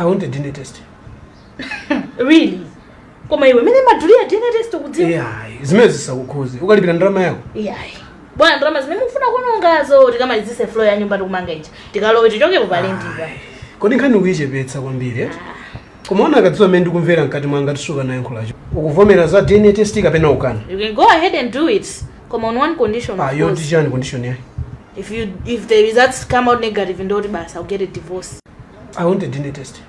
I want a DNA test. Really? Koma iwe mene madulira DNA test ukudziwa? Iyayi, zimene zisakukhuze. Ukalipira ndalama yako. Iyayi. Bwana, ndalama zimene mufuna kuonongazo tikamalizise floor ya nyumba tikumanga ija. Tikalowe tichokepo pa rent pa. Kodi nkhani ukuyichepetsa kwambiri, eh? Koma ona akadziwa mmene ndikumvera mkati mwanga tisuka naye nkhulacho. Ukuvomera za DNA test kapena ukana? You can go ahead and do it. Koma on one condition, of Ah, yoti course. chani condition yayi? If the results come out negative, ndoti basi I'll get a divorce. I want a DNA test.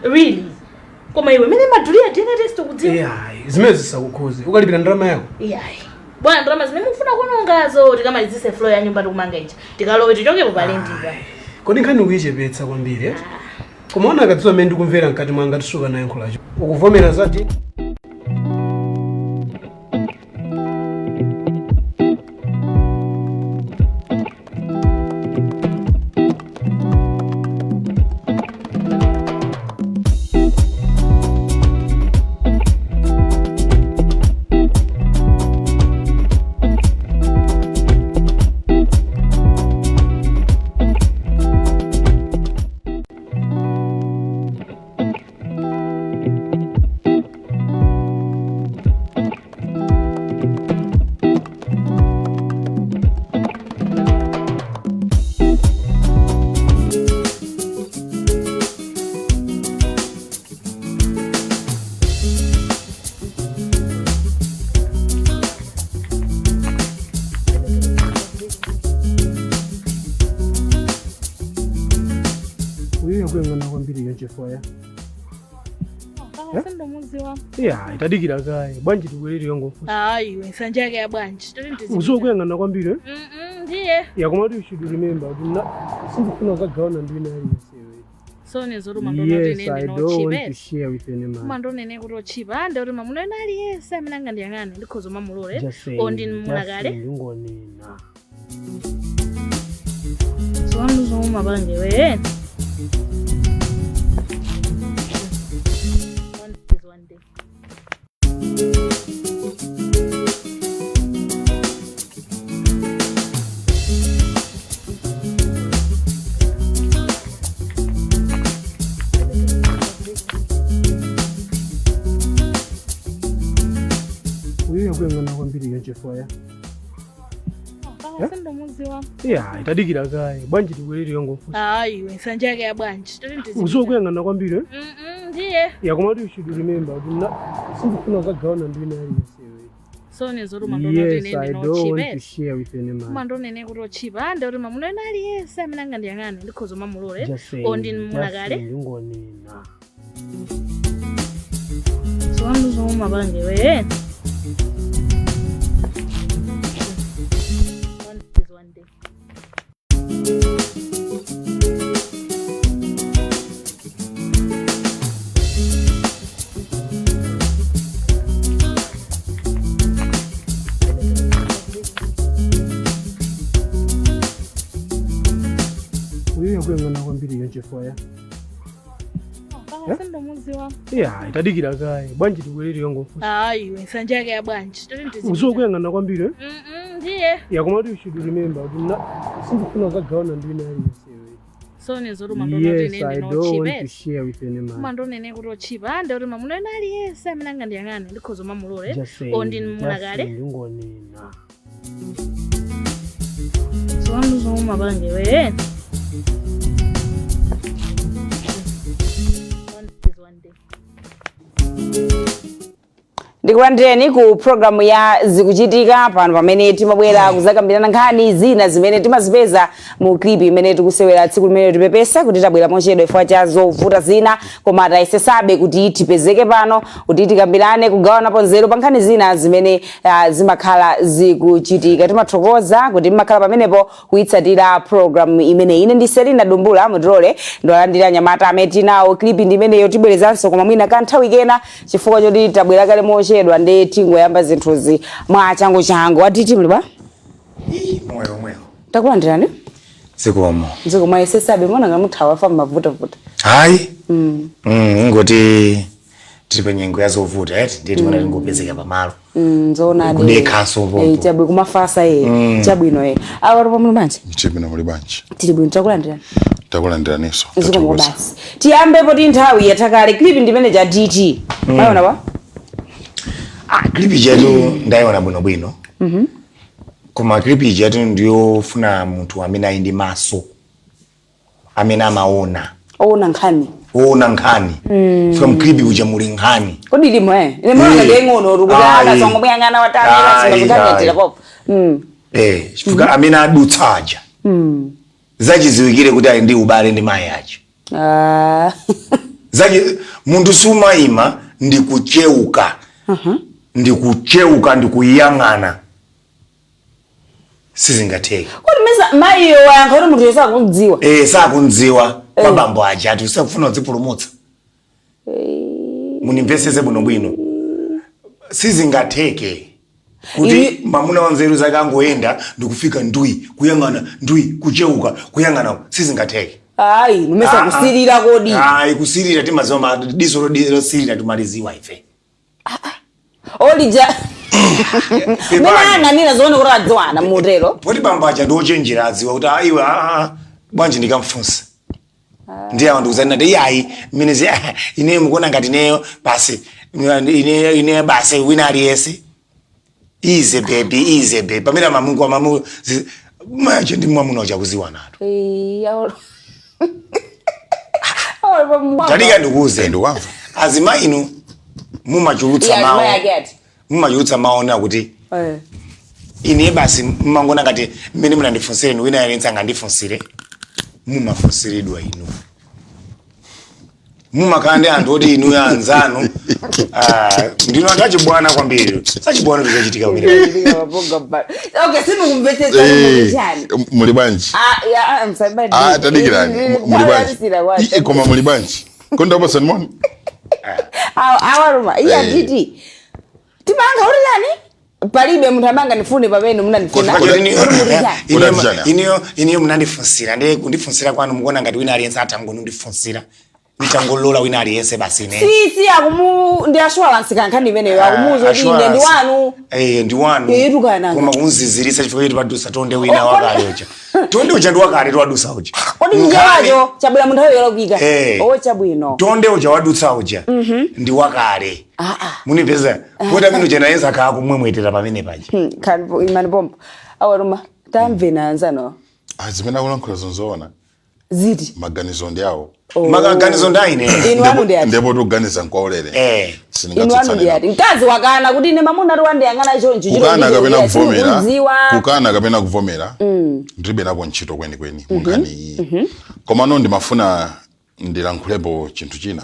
Really? Koma iwe mene madulira DNA test ukudziwa? Iyayi, zimene zisakukhuze. Ukalipira ndalama yako. Iyayi. Bwana, ndalama zimene mufuna kuonongazo tikamalizise floor ya nyumba tikumanga ija. Tikalowe tichokepo pa rent pa. Kodi nkhani ukuyichepetsa kwambiri, eh? Koma ona akadziwa mmene ndikumvera mkati mwanga tisuka naye nkhulacho. Ukuvomera za DNA? Uyu yakuyang'ana kwambiri iyo nchifukwa ya. Iya, itadikira kaye. Bwanji tibwerere yongofusa. Ayi, iwe nsanje yake ya bwanji. Toti ndizi. Uziwa kuyang'ana kwambiri, eh? Ndiye. Yeah, koma you should remember kuti sindifuna kukagawana ndi wina aliyense iwe. So nezoti umandonoti Yes, ine I ndine don't want to ochipa. share with any man. Umandonene kuti ochipa. Ande kuti mamuna ena aliyense amene angandiyang'ane ndikhoza mamulole. Just saying, O ndini just muna kale. saying, ungonena. So anduzoma pange we. One day is one day. Uyu yakuyang'ana kwambiri iyo nchifukwa ya. Sindomuziwa. Iya, itadikira kaye. Bwanji tibwerere yongofusa. Ayi, iwe nsanje yake ya bwanji. Toti ndizi. Uziwa kuyang'ana kwambiri, eh? Ndiye. Yeah, koma you should remember kuti sindifuna kukagawana ndi wina aliyense iwe. So nezoti umandonoti Yes, ine I ndine don't want ochipa. to share with any man. Umandonene kuti ochipa. Ande kuti mamuna ena aliyense amene angandiyang'ane ndikhoza mamulole. Just saying, O ndini muna just kale. saying, ungonena. So anduzoma pange we. One day is one day. Uyu yakuyang'ana kwambiri iyo nchifukwa ya. Sindomuziwa. Iya, itadikira kaye. Bwanji tibwerere yongofusa. Ayi, iwe nsanje yake ya bwanji. Toti ndizi. Uziwa kuyang'ana kwambiri, eh? Ndiye. Yeah, koma you should remember kuti sindifuna kukagawana ndi wina aliyense iwe. So nezoti umandonoti Yes, ine I ndine don't want ochipa. to share with any man. Umandonene kuti ochipa. Ande kuti mamuna ena aliyense amene angandiyang'ane ndikhoza mamulole. Just saying, O ndini muna just kale. saying, ungonena. So anduzoma pange we. One day is one day. Ndikulandireni ku programu ya Zikuchitika pano pamene timabwera kuzakambirana nkhani zina zimene timazipeza mu clip imene tikusewera tsiku limene tipepesa kuti tabwera mochedwa chifukwa cha zovuta zina, koma tayesesabe kuti tipezeke pano kuti tikambirane kugawanapo nzeru pa nkhani zina zimene zimakhala zikuchitika. Timathokoza kuti mmakhala pamenepo kuyitsatira programu imeneyi. Ine ndi Selina Dumbula Mutilole ndiwalandira anyamata amene tinawo. Clip ndi imeneyo tibwerezanso koma mwina kanthawi kena chifukwa choti tabwera kale mochedwa ndi tingoyamba zinthuzi mwa changu changu. Atiti muli bwa? Ii, moyo omwewo. Takulandirani? Zikomo. Zikomo ayesesabe mona ngamuthawa fa mavutavuta. Hayi. Ngoti tili pa nyengo ya zovuta eti ndiye tiona tingopezeka pamalo. Zoonadi. Kudekhanso pompo. Chabwino kumafasa ye. Chabwino ye. Awa ropa muli bwanji? Chibwino muli bwanji. Tili bwino takulandirani. Takulandiraniso. Zikomo. Tathokoza. Basi tiyambe poti nthawi yatakale. Clip ndimene cha DT mayiona pa Ah, clip ijatu ndayiona bwinobwino, koma clip ijatu ndiyofuna munthu amene ali ndi maso amene amaona. Oona nkhani. Woona nkhani. Fika mclip uja muli nkhani. Kodi limo ine mwana ngati ing'ono kuti akazongomuyang'ana watatu sikangakatira popo. Eh, chifukwa amene adutsa aja zachiziwikire kuti ali ndi ubale ndi mayi aja. Zachi munthu sumayima ndikucheuka, ndikucheuka ndikuyang'ana, sizingatheke. Kodi mesa mayiyo wayankha kuti munthu sakumdziwa? Eh, sakundziwa kwa bambo aja ati usakufuna kudzipulumutsa. Munimvesese bwinobwino, sizingatheke kuti mamuna wa nzeru zake angoyenda ndikufika ndui kuyang'ana, ndui kucheuka kuyang'ana, sizingatheke. Ayi, numesa kusirira kodi? Ayi, kusirira timaziwa diso losirira timaliziwa ife. Olija mene ayang'anira zoone kuti adziwana mutero. Poti bambo aja ndiochenjera, adziwa kuti ah, iwe, ah, ah, bwanji ndikamfunsa? Ndiye awo ndikuzani nati iyayi mmene ineyo mukuona ngati ineyo basi ineyo ineyo basi wina aliyense, easy baby, easy baby, pamene amamungu amamu mayache ndi mwamuna uja kuziwanatu. Talika ndikuuze. Ndikuwamva. Azimayi inu mumachulutsa mawu, mumachulutsa mawu ona kuti ine basi mmangona ngati mmene munandifunsire inu wina aliyense angandifunsire. Mumafunsiridwa inu, mumakhala ndi anthu oti inuyo anzanu. Ah, ndinu anthu achibwana kwambiri, sachibwana tizachitika kumene. Okay, simukumvetsetsa chani? Muli bwanji? Ah, tadikirani. Muli bwanji? Koma muli bwanji? Konda moni. Awaruma iya. Titi timayankha kuti chani? Palibe munthu amanga ndifune pamene munandifuna. Kodi chani? Ineyo munandifunsira, ndiye kundifunsira kwanu mukuona ngati wina aliyense atangondifunsira, nitangolola wina aliyense basi ine? Si akumu ndi assurance kankhani imeneyo, akumuuza kuti ine ndi wanu. Eh, ndi wanu. Eh, tukana. Koma kumuzizirisa chifukwa choti padusa tonde wina. Oh, wakale uja, tonde uja ndi wakale, tiwadusa uja. Kodi njewacho chabwera munthu ayo yolakwika? Eh. O, chabwino. Tonde uja wadutsa uja ndi wakale. Ah, ah. Munipeza kuti amene uja nayenza akhala kumwemwetera pamene paja. Khani imani pompo. Awaruma, tamvena anzano. Ah, zimene akulankhula zonzoona. Ziti? Maganizo ndi awo. Maganizo ndi aine. Inu anu ndi ati? Ndipo tikuganiza nkwaulere. Eh. Inu anu ndi ati? Mkazi wakana kuti ine mamuna ati wandiyang'ana chonchi. Kukana kapena kuvomera, Kudziwa. kukana kapena kuvomera, ndilibe napo ntchito kwenikweni munkhani iyi. Komano ndimafuna ndilankhulepo chinthu china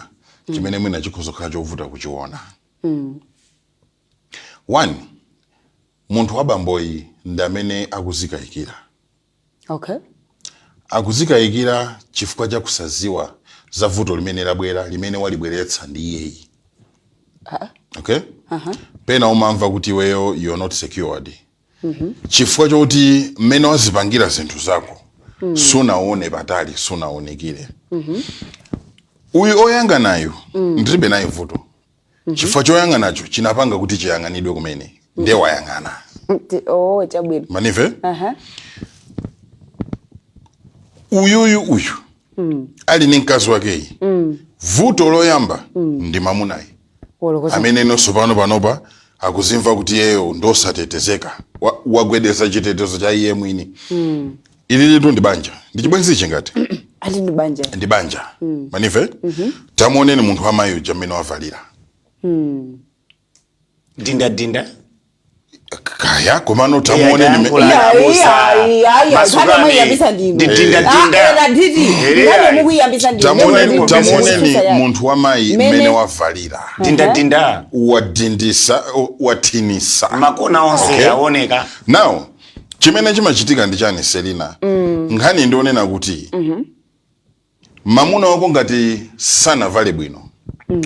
chimene mwina chikhoza kukhala chovuta kuchiona. One, munthu wa bamboyi ndi amene akuzikayikira. Akuzikayikira chifukwa cha kusaziwa za vuto limene labwera, limene walibweretsa ndi iyeyi. Okay, pena umamva kuti iweyo you're not secured chifukwa chokuti mmene wazipangira zinthu zako sunaone patali, sunaonekere. Uyu oyang'anayo ndilibe naye vuto, chifukwa choyang'anacho chinapanga kuti chiyang'anidwe kumene, ndiye wayang'ana. Oh, chabwino. Manive? Aha. Uyuyu uyu ali ndi mkazi wakeyi, vuto loyamba ndi mamunayi. Wolokoza. Amene nonso pano panopa akuzimva kuti iyeyo ndosatetezeka, wagwedeza chitetezo cha iye mwini. Ili litu ndi banja, ndi chibwenzi chingati? Ati ndi banja. Ndi banja, manive? Tamuoneni munthu wamayi uja mmene wavalira. Dinda dinda. Kaya, komano tamuoneni Iya, Iya, iya, iya, nkhani muyiyambisa ndinu. Ndi dinda dinda. Ah, nditi nkhani mukuyiyambisa ndinu. Tamuoneni, Mene- tamuoneni Mene- munthu wamayi Mene- mmene wavalira. Dinda dinda. Wadindisa, wathinisa. Makona onse aoneka. Now chimene chimachitika ndi chani, Selina? Nkhani ndionena kuti mamuna wako ngati sanavale bwino,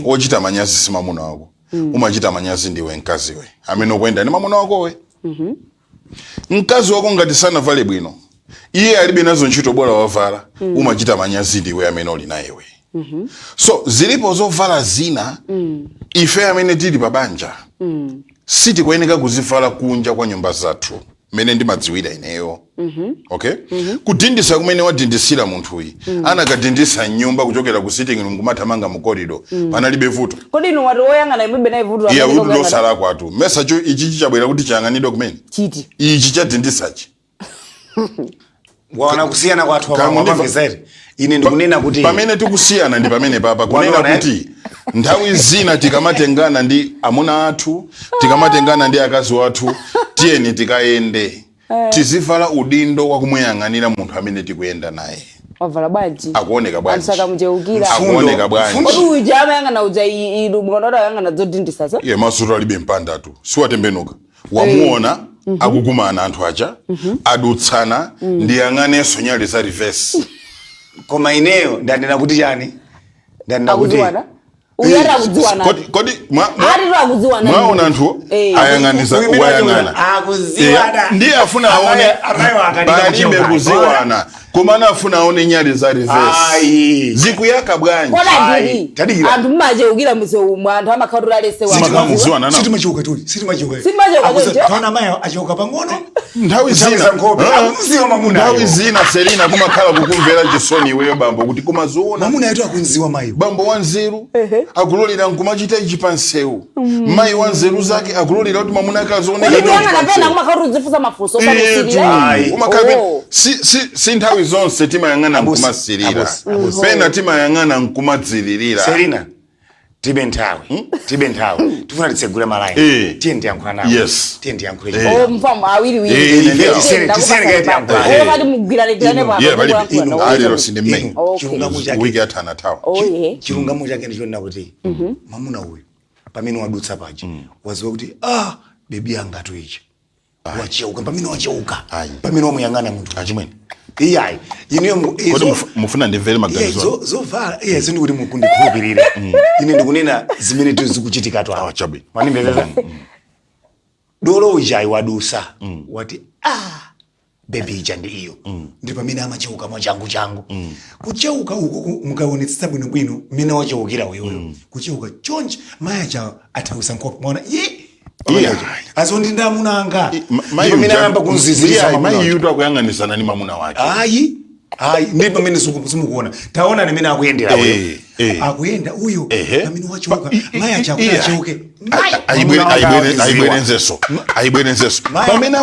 ochita manyazi si mamuna wako, umachita manyazi ndiwe mkaziwe amene ukuyenda ndi mamuna wakowe. Mkazi wako ngati sanavale bwino, iye alibe nazo ntchito, bola wavala, umachita manyazi ndiwe amene uli nayewe. So zilipo zovala zina ife amene tili pa banja sitikuyeneka kuzivala kunja kwa nyumba zathu. Mmene ndimadziwira ineyo, okay, kudindisa kumene wadindisira munthuyi, anakadindisa nyumba kuchokera ku sitting room kumathamanga mu corridor, panalibe vuto. Kodi inu wati woyang'ana imwibe naye vuto? Iya. Amene Kuti kokuyang'ana- losalakwa atu mesa cho ichi chichabwera kuti chiyang'anidwe kumene. Chiti? Ichi chadindisachi. Waona kusiyana kwathu? Kama Wapamvesere, ine ndikunena kuti pamene tikusiyana ndi pamene papa kunena Wanaona, eh? kuti nthawi zina tikamatengana ndi amuna athu, tikamatengana ndi akazi wathu, tiyeni tikayende tizivala udindo wakumuyang'anira munthu amene tikuyenda naye. Wavala bwanji? Akuoneka bwanji? Anthu sakamucheukira. Akuoneka bwanji? Kodi uja amayang'ana uja, inu mukanoti ayang'ana zodindisa Iye masutu alibe mpanda tu, siwatembenuka, wamuona akukumana anthu aja, adutsana, ndiyang'anenso nyali za reverse. Koma ineyo ndanena kuti chani? Ndanena kuti Akudziwana uyu, ati akudziwana. Kodi Ati akudziwana. Mwaona anthu ayang'aniza, Uyu wayang'ana. Akudziwana. Ndiye afuna aone. Amayi akanika Palibe kucheuka. kuziwana, koma anafuna aone nyali za reverse Ayi. zikuyaka bwanji. Kodi Ayi, andili tadikira. anthu mmacheukira msewu, anthu amakhala alesewa. Simudziwana nawo. Sitimacheuka tuli, sitimacheuka. Sitimacheuka choncho? Taona amayi acheuka pang'ono. Nthawi Nthawi zina za nkhope. Ah. Akumziwa mwamuna Nthawi ayo. zina, Selina, kumakhala kukumvera chisoni iweyo bambo kuti kumazoona Mwamuna yetu akunziwa mayi. Bambo wanzeru akulolera nkumachita ichi pansewu, mayi wanzeru zake akulolera kuti mwamuna ake azioneka Kodi chonchi kuyang'ana pena pansewu. kumakhala udzifunsa mafunso? Ayi. Umakhala si nthawi zonse timayang'ana Abusi, nkumasirira. abusi, abusi. Pena timayang'ana nkumadziririra. Selina, tibe nthawi, tibe nthawi, tifuna titsegule malaini. Tiye ndiyankhula nawo. Tiye ndiyankhule. Mfamu awiriwiri. Tisiyeni kaye tiyankhula. Okati mugwiranigirane. Yeah, palibe. Alero sindi mmene. Chilungamo chake Wiki atha anathawa. Oye. Chilungamo chake ndichonena kuti mwamuna uyu pamene wadutsa paja waziwa kuti, ah, baby yanga tu ichi wacheuka, pamene wacheuka, Ayi. pamene wamuyang'ana munthu. Achimwene. Iyayi, ineyo Kodi mufuna ndimvere maganizo anu? Zovala, iye sindikuti mukundikhulupirire, ine ndikunena zimene zikuchitika tu Ah, chabwino. Wanimvetsetsa? Dolo ujayi wadusa, wati, ah, baby ija ndi iyo, ndi pamene amacheuka mwachangu changu. Kucheuka uko mukaonetsetsa bwinobwino mmene wacheukira uyoyo, kucheuka chonchi, mayi aja athawisa nkhope, mwaona ye azondi ndi amuna anga. Mayi Ndi pamene uja- ayamba kunzizirisa Iyayi, mwamuna mayi uja. yutu akuyang'anisana ndi mwamuna wake. Ayi, ayi, ndi pamene simukuona, taona nimene akuyendera uyo. Akuyenda uyo pamene wachoka, mayi aja akuti acheuke. Ayibwerenzenso, ayibwerenzenso. Pamene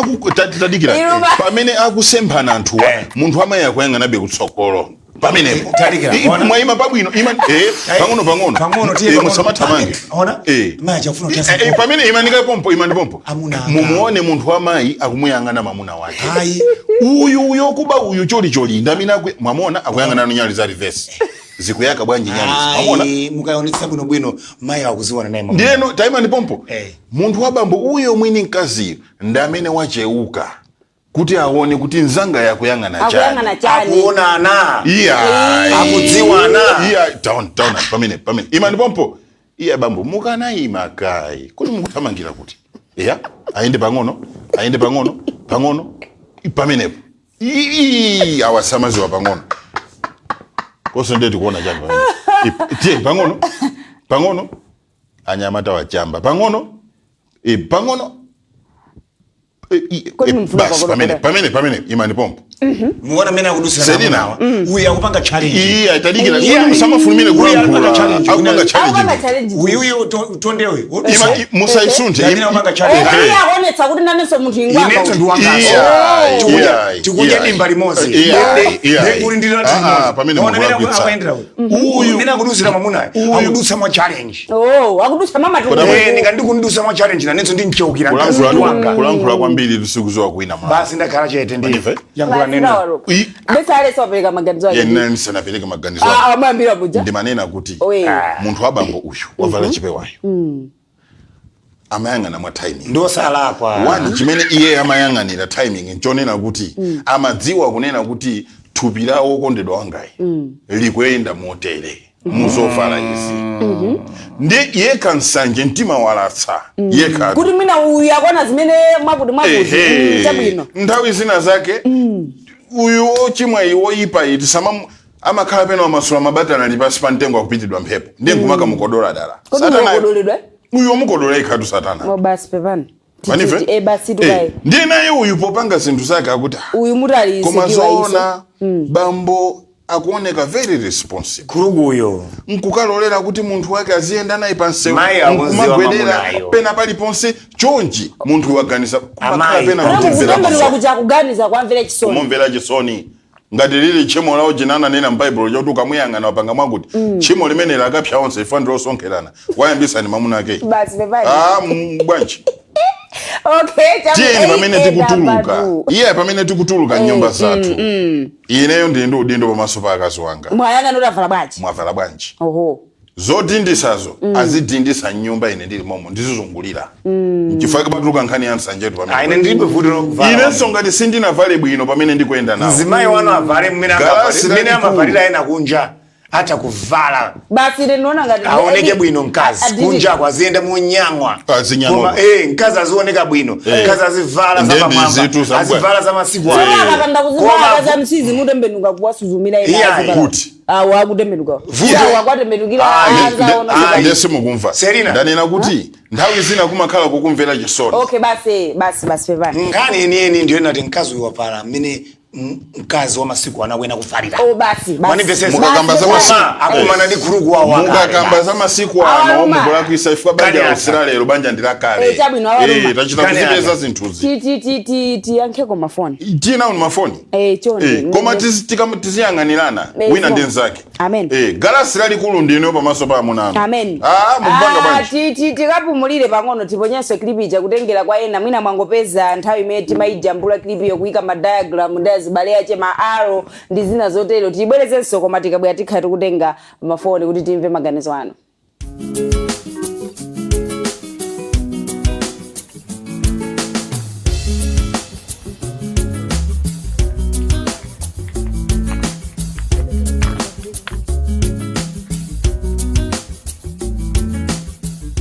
tadikira. Pamene akusemphana anthuwa, munthu amayi akuyang'anabe kutsogolo pamenepo. Tadikira, ona. Mwayima pabwino, ima pang'ono pang'ono. Pang'ono, tiye pang'ono. Musamathamange. Ona. Mayi aja akufuna kuti Pamene imanika pompo, imani pompo. Amuna anga. Mumuone munthu wamayi akumuyang'ana mwamuna wake. Ayi. Uyu uyokuba uyu cholicholi ndamina mwamona akuyang'ana nyali za reverse zikuyaka bwanji nyali, mwamona? Ayi, mukaonetsa bwinobwino mayi akuziwana naye mwamuna. Ndiyeno taimani pompo. Munthu wa bambo uyo mwini mkaziyo ndi amene wacheuka kuti aone kuti nzanga yakuyang'ana Akuyang'ana chani. chani? Akuonana. Iya. Akudziwana. Iya, taona, taona pamene, pamene imani pompo. Iya bambo, mukanayima kayi kuti mukuthamangira kuti iya ayende pang'ono, ayende pang'ono pang'ono pamenepo. Awasamaziwa pang'ono koso ndiye tikuona chani pamene. Tiye pang'ono pang'ono, anyamata wachamba, pang'ono, pang'ono. Kodi mumfuna Basi, pang'ono pamene pang'ono? pamene pamene imani pompo. Muona mmene akudusira Selina. nawo, uyu akupanga challenge. Iya, tadikira. Iya, Kodi musamafulumire uyu kulankhula. akupanga challenge. Akupanga Akupanga challenge. challenge. Uyuyu tondewe. Ima musaisunthe. Ndamene akupanga challenge. Iye akuonetsa kuti nanenso munthu ingwanga. Inenso ndiwangaso. Iya, iya, Tikudya iya. dimba limodzi. Iya, iya. Ndikulindira. Ah, ah, pamene mukulakwitsa. Akuyendera uyu mmene akudusira mwamunayo, akudutsa mwa challenge. Oh, akudutsa mama. Kodi Ndikundidutsa mwa challenge, nanenso ndincheukira mkazi wanga. Kulankhula kwambiri tisikuziwa kuwina mwa. Basi, ndakhala chete ndi Manife? yankhula neno. Besa alesa wapereka maganizo ake. Yena nisanapereke maganizo. Ah, amayambira buja. Ndimanena kuti Oye. munthu wa bambo uyu wavala chipewayo amayang'ana mwa timing. Ndosalakwa. One, chimene iye amayang'anira timing nchonena kuti amadziwa kunena kuti thupi la wokondedwa wangayi likuyenda motere muzovala izi, ndi yekha nsanje mtima walatsa yekha. Kuti mwina uyu akuona zimene mwakuti mwakuti. Chabwino. Nthawi zina zake uyu ochimwa iyi woyipa iyi tisama amakhala pena wamasula mabatana ali pasi pa mtengo akupitidwa mphepo, ndiye nkumaka mukodola dala. Kodi Satana- mukodoledwa? Uyu wamukodola ikhatu satana. Mo basi, pepani. Manife? Eh, basi tukaye. Ndiye naye uyu popanga zinthu zake akuti, "Ah, Uyu mutali koma secure iso." zoona bambo akuoneka very responsible, Kulukuyo. Nkukalolera kuti munthu wake aziyenda naye pansewu, Mayi akunziwa nkumagwedera mamunayo. pena paliponse chonchi. Munthu waganiza kumakhala Amayi. pena Kuna kutimvera kutembenuka chisoni. Kuja kuganiza kwamvera chisoni. Kumumvera chisoni ngati lili tchimo lawo jinananena m'Baibulo chakuti ukamuyang'ana wapanga mwakuti tchimo limene lakapsa onse ifa ndi losonkherana wayambisani mamuna ake. Basi, pepani. Ah, bwanji? Okay, chabu Tiyeni pamene tikutuluka 8 iye, pamene tikutuluka nyumba zathu, ineyo ndili ndi udindo pamaso pa akazi wanga. Mwayang'ana utavala bwanji? Mwavala bwanji? Oho. Zodindisazo azidindisa nyumba ine ndili momo ndizizungulira, nchifukwa kapatuluka nkhani ya nsanjetu Ah, pamene ine ndilibe vuto lokuvala. inenso ngati sindinavale bwino pamene ndikuyenda nawo. Mzimayi wanu avale mmene Galasi mmene lalikulu. amavalira ena kunja, atha kuvala. Basi, ine ndiona ngati Aoneke bwino mkazi kunjako, aziyenda munyang'wa. Azinyang'wa. Koma, mkazi azioneka bwino, mkazi azivala Ndiye zapamwamba, ndizitu zabwa. azivala za masiku Tsono ano. akapanda Koma kuzivala za msizi, mutembenuka kuwasuzumira ena Iya, azivala. Kuti? Awo akutembenuka. Vuto. Awo akwatembenukira azaona. Ndiye simukumva. Selina. Ndanena kuti nthawi zina kumakhala kukumvera chisoni. Okay, basi, basi, basi, pepani. Nkhani yeniyeni ndiyo nati mkazi uyu wavala mmene mkazi wa masiku ano akuyena kuvalira. Oh, basi, basi. Manifestation. Mukakamba za Basi, masiku Akumana ndi kuluku wawo wakale. Mukakamba za masiku ano, Awaluma. mukulakwisa ifika banja Kani losira lero, banja ndilakale. Eh, chabwino, awaluma. Tachita Kani kuzipeza aka. zinthuzi. Tiyankheko mafoni. Tiyena uni mafoni. Eh, chonde. Koma tiziyang'anirana wina so. ndi nzake. Amen. Galasi lalikulu ndino pamaso pa amuna anu. Amen. Ah, mukupanga Ah, bwanji? Tikapumulire pang'ono, tiponyenso clip ija kutengera kwa ena. Mwina mwangopeza nthawi imene timayijambula clip iyo, kuyika ma diagram ndi azibale ache, ma arrow ndi zina zotero. Tibwerezenso, koma tikabwera tikhala tikutenga mafoni kuti timve maganizo anu.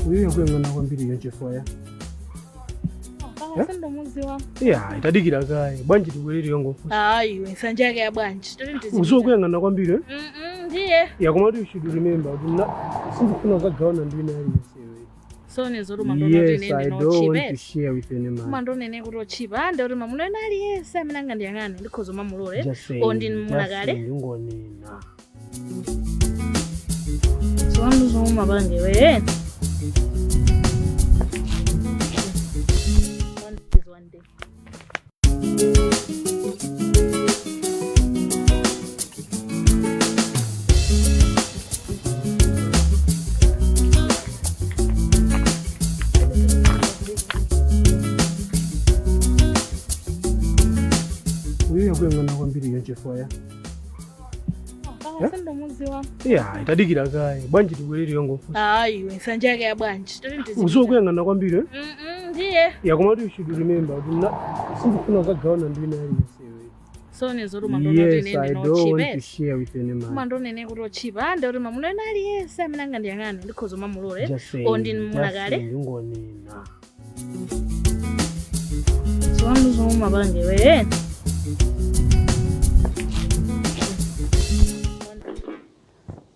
Uyu yakuyang'ana kwambiri iyo nchifukwa ya Sindomuziwa. Iya, itadikira kaye. Bwanji tibwerere yongofusa? Ayi, nsanje yake ya bwanji? Toti Uziwa kuyang'ana kwambiri, eh? Ndiye. Ya, koma you should remember kuti sindifuna kukagawana ndi wina aliyense. So nezoti Yes, I don't want to share with any man. mandonene kuti ochipa ande kuti mamuna ena aliyense amene angandiyang'ane ndikhoza mamulole. Just saying, O ndi muna just kale. saying, ungonena. So zomwe pange we. One day is one day. Uyu yakuyang'ana kwambiri iyo nchifukwa ya Sindomuziwa. Iya, itadikira kaye. Bwanji tibwerere yongofusa? Ayi, nsanje yake ya bwanji? Toti Uziwa kuyang'ana kwambiri, eh? Ndiye. Ya, koma you should remember kuti sindifuna kukagawana ndi wina aliyense. So nezoti Yes, I mandonene don't want to ochipa share with any man. mandonene kuti ochipa ande kuti mamuna ena aliyense amene angandiyang'ane ndikhoza mamulole. Just saying, O ndi muna just kale. saying, ungonena. So zomwe pange we.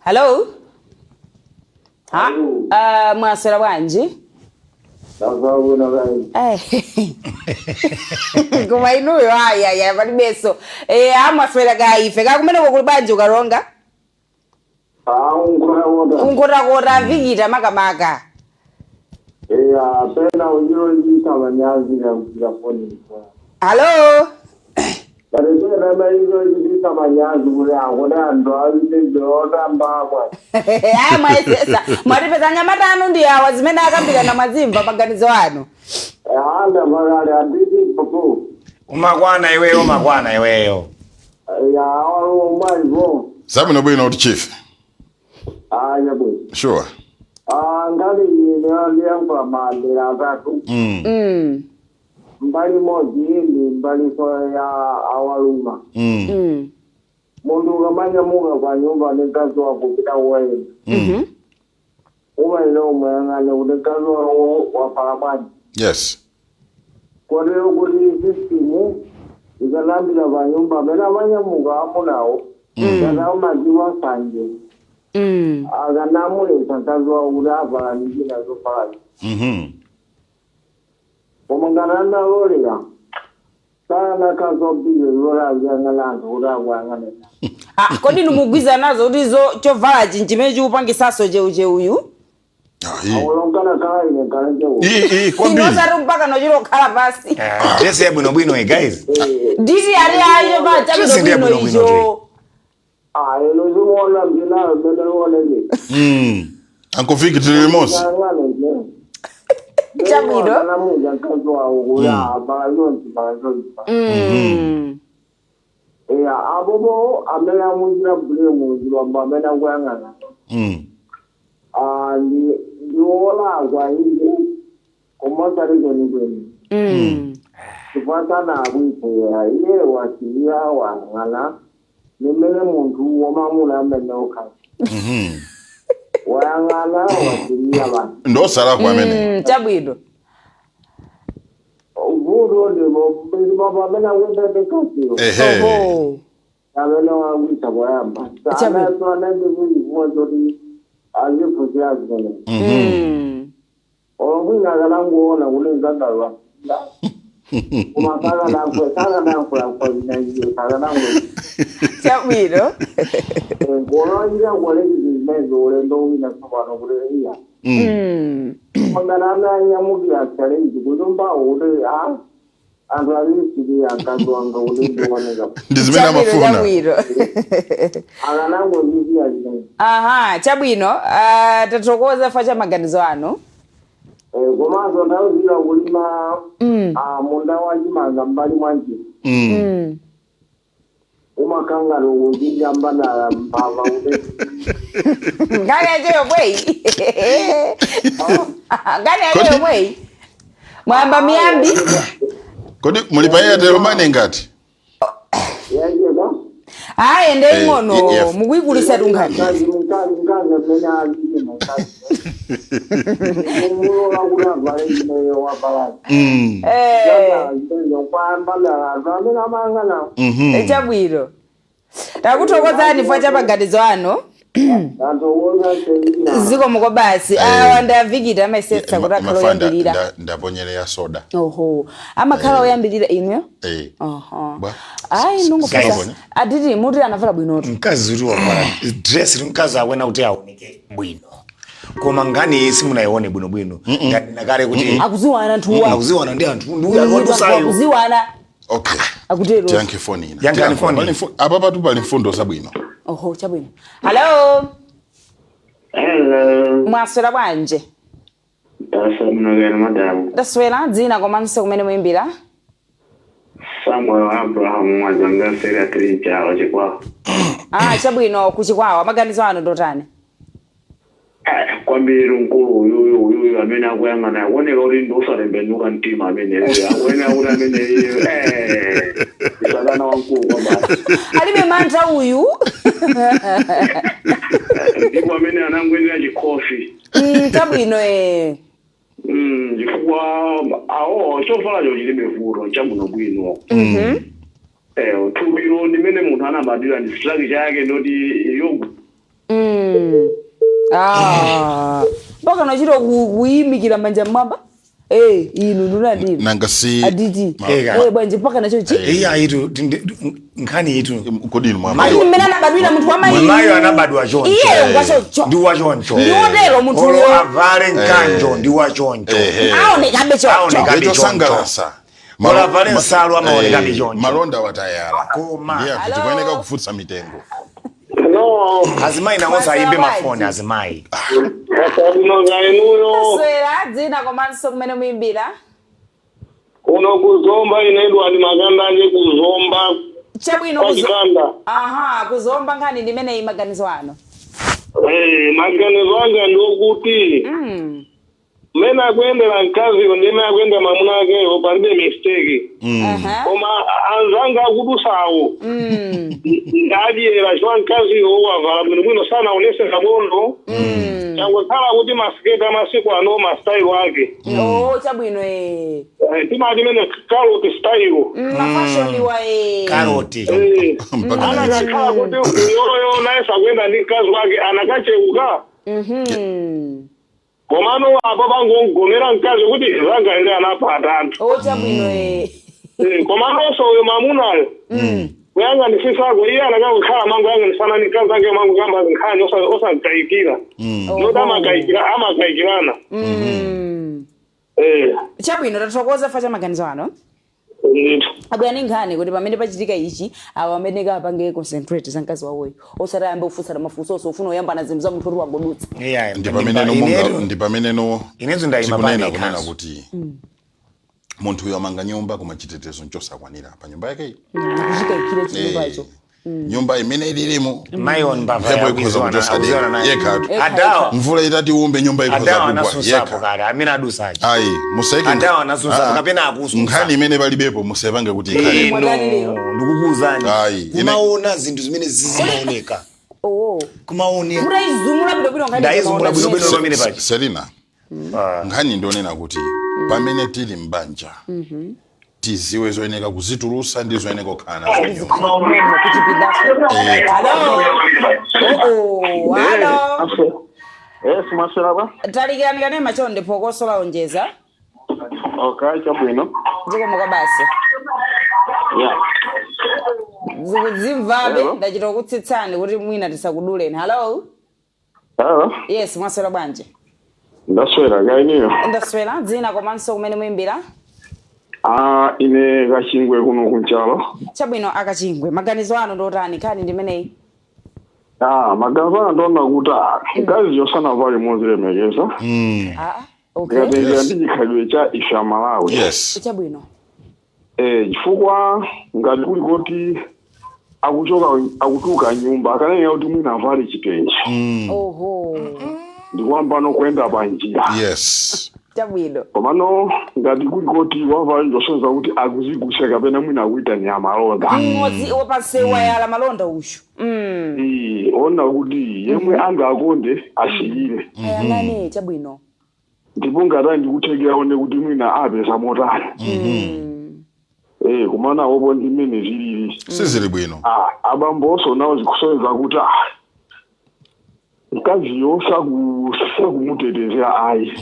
Hello. Ha, mwaswera bwanji? Eh. Koma inuyo, aya palibenso. Amwaswera ka ife kakumeneko kuli bwanji ukalonga? Unkotakota Vikita makamaka. Eya, pena uchirochita manyazi kakuita foni. Hello. But pena maizochitisa manyazi kuti akuna anthu aitezotambakwa. Aya, mwayesesa, mwatipeza. Anyamata anu ndi awa, zimene akambirana mwazimva, maganizo anu? Anda pakale anditi popo. Umakwana iweyo, umakwana iweyo. Ya, awalomaivo. Zabwino bwino kuti chief. Aya bwino. Sure. Ngati ine ndiyankhula madera atatu. Mbali imodzi ndi mbaliso ya awaluma. Munthu ukamanyamuka pa nyumba ndi mkazi wako kupita kuwayenda, umayenera umuyang'ane kuti mkazi wako wavala bwanji. Kotero kuti system ikanambira pa nyumba amene amanyamuka amunawo kana umadziwa sanje, akanamulesa mkazi wawo kuti avala ndi china zovala. Koma Ngati analolera sakanakhazobize zolaziyang'ana anthu kuti akuyang'anira. Ah, kodi ndimugwiza nazo kuti zo chovala chinchimene chikupangisaso cheucheuyu? Akulongana khala ine khala cheu. Ii, kwambiri. Inosati mpaka nochilokhala pasi. Dress yabwinobwino, guys. Nditi ali ayi chovala Dress ndiye chabwinobwino bwinobwino. icho. Ah, ino zimuona mzinayo mmene ioneke. Uncle Vic, tili limodzi. Chabwino. Anamuja mkazi wawo kuti ah, pakachonchi pakachonchi. Eya, apopo amene amuchita blame zilombo amene akuyang'ana. Ah, ndi wolakwa inde, koma osati kwenikweni, chifukwa sanakwiphera iye wasiya wayang'ana limene munthu wamamuna amene ukhala wayang'ana wasiya basi. Ndosalakwa amene. Chabwino. Vuto ndipo amene akuyenda ndekasiyo Ehe. Oho. amene wakuita poyamba Chabwino. anaso anandikuivuwa zoti aziphunzira zimene olomwina akalanguona kuti mzangayo koma sakanankhulankhula zinaizo sakanangu. Chabwino. Kuonachita kuolekiti zimenezo ulendo wina tsopano kuti iya mangana ananyamukira challenge kuti mbawo kuti a anthu azisikiya mkazi wanga kuti ndioneka. Ndi zimene Chabwino, amafuna. chabwino. Akanangozisiya zimene. Aha, chabwino. Ah, tathokoza fa cha maganizo anu. Komanso nthawi zina kulima munda wachimanga mbali mwa njira umakangati ukuzidya mbadala mbava kuti Nkhani yacheyo bweyi, nkhani yacheyo bweyi, mwayamba miyambi. Kodi muli pa Airtel Money ngati? Yacheka. Ayi, nde ing'ono. Yes. Mukuyikulisa tunkhani. Mkazi mkazi mkazi amene alili mkazi mulola kuti avale imeyo wabalani kwa mbadala anthu amene amayang'ana. Chabwino, takuthokozani fa cha maganizo anu. Anthu owona selina. Zikomo basi. Awa ndavikita amayisetsa kuti akhala Mafanda, oyambirira. Ndaponyerera soda. Oho, amakhala oyambirira inuyo. Oho. Bwa. Ayi, ndingofusa. Guys. Atiti muti anavala bwinotu. Mkazi kuti wavala dress, mkazi akwena kuti aoneke bwino, koma ngani iyi simunayione bwinobwino. Ndanena kale kuti Akuziwana anthuwa. Akuziwana ndi anthu, ndi uyu wadusayo. Akuziwana. Okay. Akutero. Tiyankhe foni ina. Yankhani Tiyankhe. foni. Apa patu pali mfundo zabwino. Oho, chabwino. Hello. Hello. Mwaswera bwanji? Ndaswera madamu. Ndaswera. Dzina komanso kumene muyimbira? Samuel Abraham Mwazanga Sera Chalo Chikwawa. Ah, chabwino, kuchikwawa. Maganizo anu ndotani? Kwambiri mkulu uyuyu uyuyu amene akuyang'ana akuoneka kuti ndi osatembenuka mtima amene akuoneka kuti amene satana wamkulu kwabasi. Alibe mantha uyu. Ndipo amene anangoyenera chikhofi. Chabwino eh. Chifukwa awo chovalacho chilibe vuto, chabwinobwino. Thupilo ndimene munthu anabadwira ndi structure yake ndoti yogu. Ah. Mpaka nachita kuyimikira manja mmwamba. Eh, inu ndunadini. Nanga si Aditi. Eka. Eh, bwanje mpaka nacho chi. Iya, itu nkhani itu. Kodi inu mwamba? Mayi- Mmene anabadwira munthu wa mayi. Mayi anabadwa choncho. Iye ngwachoncho. Ndi wachoncho. Ndi wotero munthu Olo uyo. avale mkanjo ndi wachoncho. Ehe. Aonekabe choncho. Aoneka. Ndicho sangalasa. Olo avale nsalu amaonekabe choncho. Malonda watayala. Koma. Ndiye Hello. tikuyeneka kufutsa mitengo. Hello. Azimayi nawonso ayimbe Mwaswera mafoni bwanji? azimayi. Asabino zainuyo. Taswera. Dzina komanso kumene muyimbira? Kuno kuzomba, ine Edward Makandanje kuzomba. Chabwino. Kwachikanda. Aha, kuzomba. Nkhani ndimeneyi, maganizo ano? Maganizo anga ndiokuti mmene akuyendera mkaziyo ndi mmene akuyendera mwamuna akeyo palibe mistake. Koma anzanga akudusawo ndadyera chifukwa mkaziyo wavala bwinobwino, sanaonese kabondo, changokhala kuti masiketi amasiku ano masitayilo ake. Oh, chabwino eh. Timati mene carrot style. Mafashoni wa eh. Karoti. Mpaka na Anakakhala kuti uyoyo naye sakuyenda ndi mkazi wake anakacheuka. Komano apo pangogomera mkazi kuti zanga ndi anapha atatu. Oh, chabwino eh. Eh, komanonso uyo mamunayo kuyang'anisisako iye anakakukhala mango yang'anisana ni mkazi ake mango kamba nkhani osakayikira noti amakayikira amakayikirana. Eh. Chabwino, tathokoza fa cha maganizo ano. Ndithu. Abwera nkhani kuti pamene pachitika ichi, awo amene kapange concentrate za mkazi wawoyo, osati ayambe kufunsana mafunso ufuna uyambana zinthu za munthu kuti wagodutsa. Yeah, Ndi pamene no munga ndi pamene no Inezo ndayima tikunena pamekhaso. kunena kuti munthu uyo amanga nyumba koma chitetezo nchosakwanira pa nyumba yakeyi. Kuchikayikira chinyumbacho. Nyumba imene ililimo Mayiwo mbava. Mphepo ikhoza kuchosa yekhatu. Adawa. Mvula itati umbe, nyumba ikhoza Adawa kugwa anasunsapo yekha. kale amene adusachi. Ayi, musaike. Adawa anasunsapo, Ah, kapena akusunsa. nkhani imene palibepo musayipange kuti ikhale. Ino ndikukuwuzani, Ayi, kumaona zinthu zimene zizimaoneka. Oh. Kumaoneka. Mutayizumula bwinobwino nkhani. Ndayizumula bwinobwino zimene. pamene pachi. Selina, nkhani ndionena kuti pamene tili mbanja tiziwe zoyeneka kuzitulusa ndi zoyeneka kukhala nazo nyumba. Kuchipindaso. Hello. Oh, hello. Yes, mwaswera ba? Talikirani kanema chonde, phokoso laonjeza. Okay, chabwino. Zikomo basi. Yeah. Zikudzimvabe. Hello. Ndachita kutsitsani kuti mwina tisakuduleni. Hello. Hello. Yes, mwaswera bwanji? Ndaswera, kainiyo? Ndaswera. Dzina komanso kumene muyimbira? Ah, ine Kachingwe kuno kunchalo. Chabwino, akachingwe, maganizo anu ndotani nkhani ndimeneyi? Ah, maganizo anga ndiona kuti mkazi yosanavale mozilemekeza. Ah, okay. Ndikatengera Yes. ndi chikhalidwe cha ife Amalawi. Chabwino. Eh, chifukwa ngati kuli kuti akuchoka, akutuluka nyumba, akanenera kuti mwina avale chitenje. Oho. Ndikuambano kuyenda pa njira. Chabwino. Komano ngati kuli kuti wavala ndosonza kuti akuzigusa kapena mwina akuita nyamalonda. Mmodzi wapansewa yala malonda ushu. Eh, ona kuti yemwe angakonde asilire. Ayang'ane, chabwino. Ndipo ngati ndikuthekera one kuti mwina apeza motani. Eh, kumana opo ndi mmene zilili. Sizili bwino. Ah, abambonso nawo zikusonyeza kuti mkaziyo sakumutetezera ayi.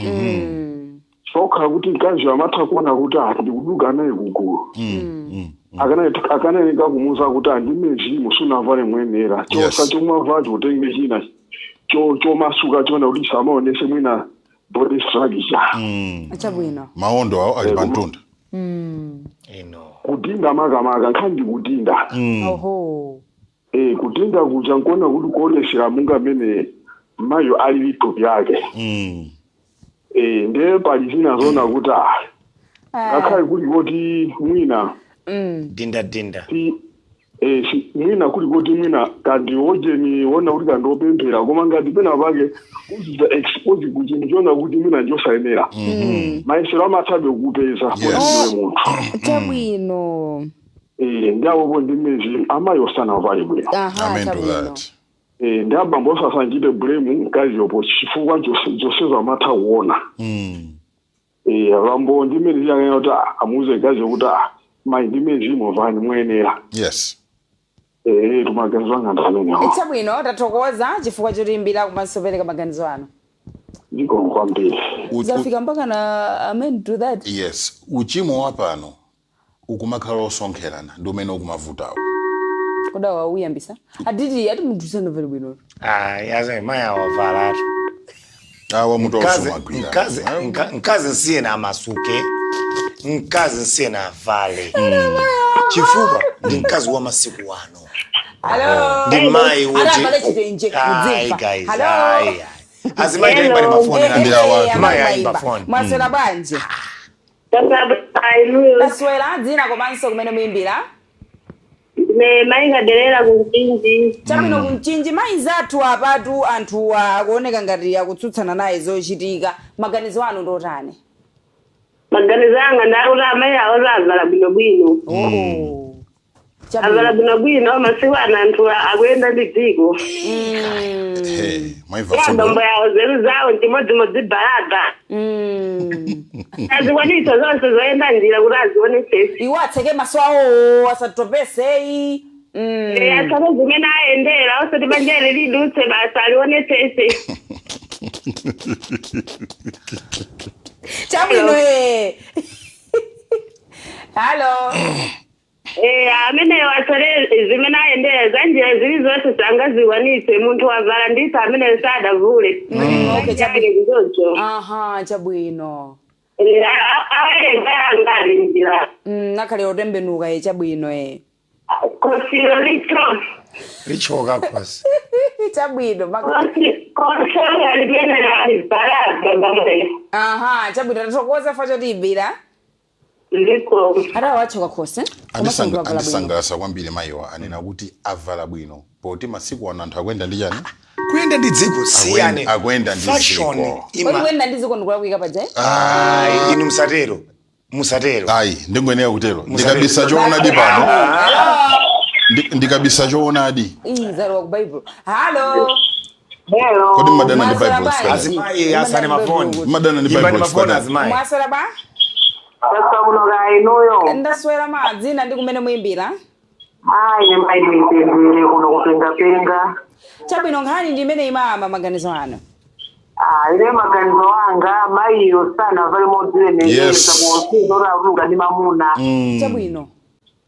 Sokha kuti mkaziyo amatha kuona kuti ndikuduka naye kugulu. Akanayeka kumuza kuti andime zilimo sunavale mwenera. Chosa chomwavala chotenge china chomasuka chona kuti samaonese mwina body structure. Chabwino. Maondo awo ali pantunda. Ino. Kudinda makamaka, nkhani ndikudinda. Oho. Eh, kudinda kuja nkuona kuti kuonesera munga mene mayo ali thupi yake. Eh, ndiye pali zina zona kuti ngakhale kuli kuti mwina Dinda dinda. si eh si mwina kuli kuti mwina kandi ojeni wona kuti kandi opemphera, koma ngati pena pake kuchita expose ku chinthu chona kuti mwina njosayenera, mayesero amathabe kupeza kuti ndiwe munthu. Chabwino. Eh, ndawopo ndi mmezi amayi osanavale bwino. Aha. Amen to Chabwino. that. Eh, ndi abambo osasanchite blame mkaziyopo chifukwa zonsezo amatha kuona. Eh, abambo ndi mmene ziyang'ana kuti amuuze mkaziyo kuti mayi, ndi mmene zimovani muyenera. Eh, tumaganizo anga ndi amenewo. Chabwino, tathokoza chifukwa chotiyimbira komanso pereka maganizo anu. Ndiko kwambiri. Zafika mpaka na amen to that. Yes, uchimo wa pano ukumakhala osonkherana ndi umene ukumavutawo. Kuda wauyambisa atiti ati munthu sanavale bwino. Ah, yaze mayi awavalatu. Awa mutu Mkazi ausumagwira. mkazi mkazi nsiyena amasuke, mkazi nsiyena avale, chifukwa ndi mkazi wa masiku ano. Hello. Ndi mayi woti Atavale chitenje. Ayi, Kudzimva. guys. Hello. Ayi, ayi, azimayi taimba ni mafoni. Ndi awa. Mayi ayimba foni. Mwaswera bwanji? Taswera. Dzina komanso kumene muyimbira? Ndine Mayikaderera ku Mchinji. Chabwino, kumchinji. Mayi zathu apatu anthu akuoneka ngati akutsutsana naye zochitika, maganizo anu ndotani? Maganizo anga ndakuti amayi awo avala bwinobwino. Oh. Avala Chabwino. bwinobwino, masiku ano anthu akuyenda ndi dziko. Hey, mwaimva Abambo fundo. yawo zeru zawo ndimodzimodzi balada. Azikwanisa zonse zoyenda njira kuti azionesese. Iwo atseke maso awo asatopeseyi. Atsake zimene ayendera, osati banja ili lidutse basi alionesese. Chabwino eh. Hello. Eh, ameneyo asale zimene ayendera za njira zili zonse sangaziwanitse. Munthu wavala ndithu, ameneyo sadavule. Okay, chabwino. Kuzocho. Aha, chabwino. Awerenga angati njira. Nakhale otembenuka ye, chabwino eh. Kosilo litro. Lichoka khosi. Chabwino. Kosilo aliyenera alivala bambamuleyo. Aha, chabwino, tathokoza fa chotiyibira. Ndiko. Ata wachoka khosi. Andisangalatsa kwambiri mayiwa anena kuti avala bwino, poti masiku ano anthu akuyenda ndi chani? Kuyenda ndi dziko siyane. Akuyenda ndi Fashion dziko. Kodi ima. kuyenda ndi dziko ndikulakwika paja eh? Ayi, inu musatero, musatero. Ayi, ndingoyenera kutero. Musatero. Ndikabisa choonadi pano. Ndikabisa choonadi. Ii, zalowa ku Bible. Hello. Hello. Kodi mmadana ndi Mwaswera Bible? bwanji? Chifukwa Azimayi asane mafoni. Madana ndi Imbani Bible mafoni chifukwa azimayi. Mwaswera ba? Sasa kuno ka inuyo. Ndaswera madzina ndi kumene muyimbira. Ayi, mayi, ndipendere kuno kupengapenga. Chabwino, nkhani ndi imene imama, maganizo ano. Ah, ine maganizo anga, mayiyo sanavale modzilemekeza kunoraruka ndi mamuna. Chabwino.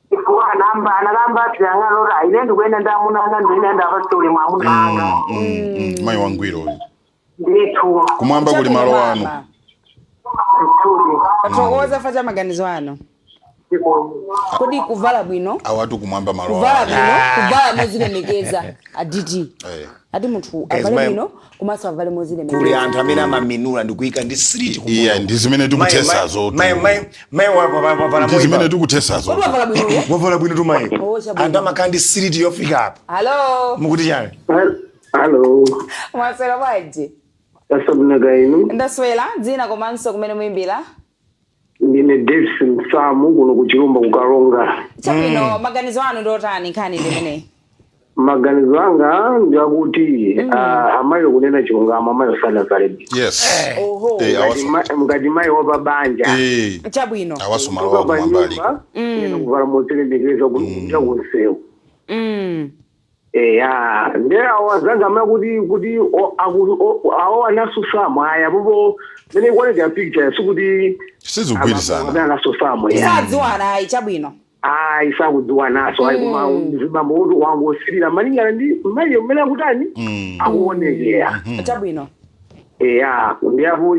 Chifukwa anamba anakamba atiyang'ana oti ine ndikuyenda ndi amuna anga, ndine ndapatse ulemu amuna anga. Mayi wangwiro uyu. Ndithu. Kumwamba kuli Chabwino, malo anu. mama. Ndithudi. Tathokoza fa cha maganizo ano. Kodi kuvala bwino, Awatu kumwamba malo kuvala anu. bwino, kuvala mozilemekeza aditi, ati munthu Guys, avale bwino komanso avale kuli mozilemekeza. anthu amene amaminula ndikuyika ndi slit. Iya, ndi zimene tikuthesazo. Mayi wavala. Ndi zimene tikuthesazo. Kodi wavala bwino? Wavala bwino tu mayi. Oh, chabwino. Anthu amakhala ndi slit yofika apa. Hello. Mukuti chani? Hello. Mwaswera bwanji? Tasabunaka inu. Ndaswera, dzina komanso kumene muyimbira. Ndine Davison Samu kuno kuchilumba kukalonga. Chabwino, maganizo anu ndi otani, nkhani ndi imeneyi? Maganizo anga ndiakuti amayi kunena chilungamo, amayi sanavale bwino. Yes. Oho. Ngati mayi wapabanja, Chabwino. Awaso malo awo kumwamba aliko. ine kuvala modzilemekeza kupita kunsewu. Eya, ndiye awo azanga amayi kuti awo anasusamo aya popo mene ikuoneka picture sikuti Sizigwirizana. anasusamo ya. Tisadziwana ayi, chabwino. Ayi, sakudziwa naso ayi, koma zibambo kuti wangosirira malingana ndi mayiyo mmene akutani, akuonekera. Chabwino. Eya, ndiyapo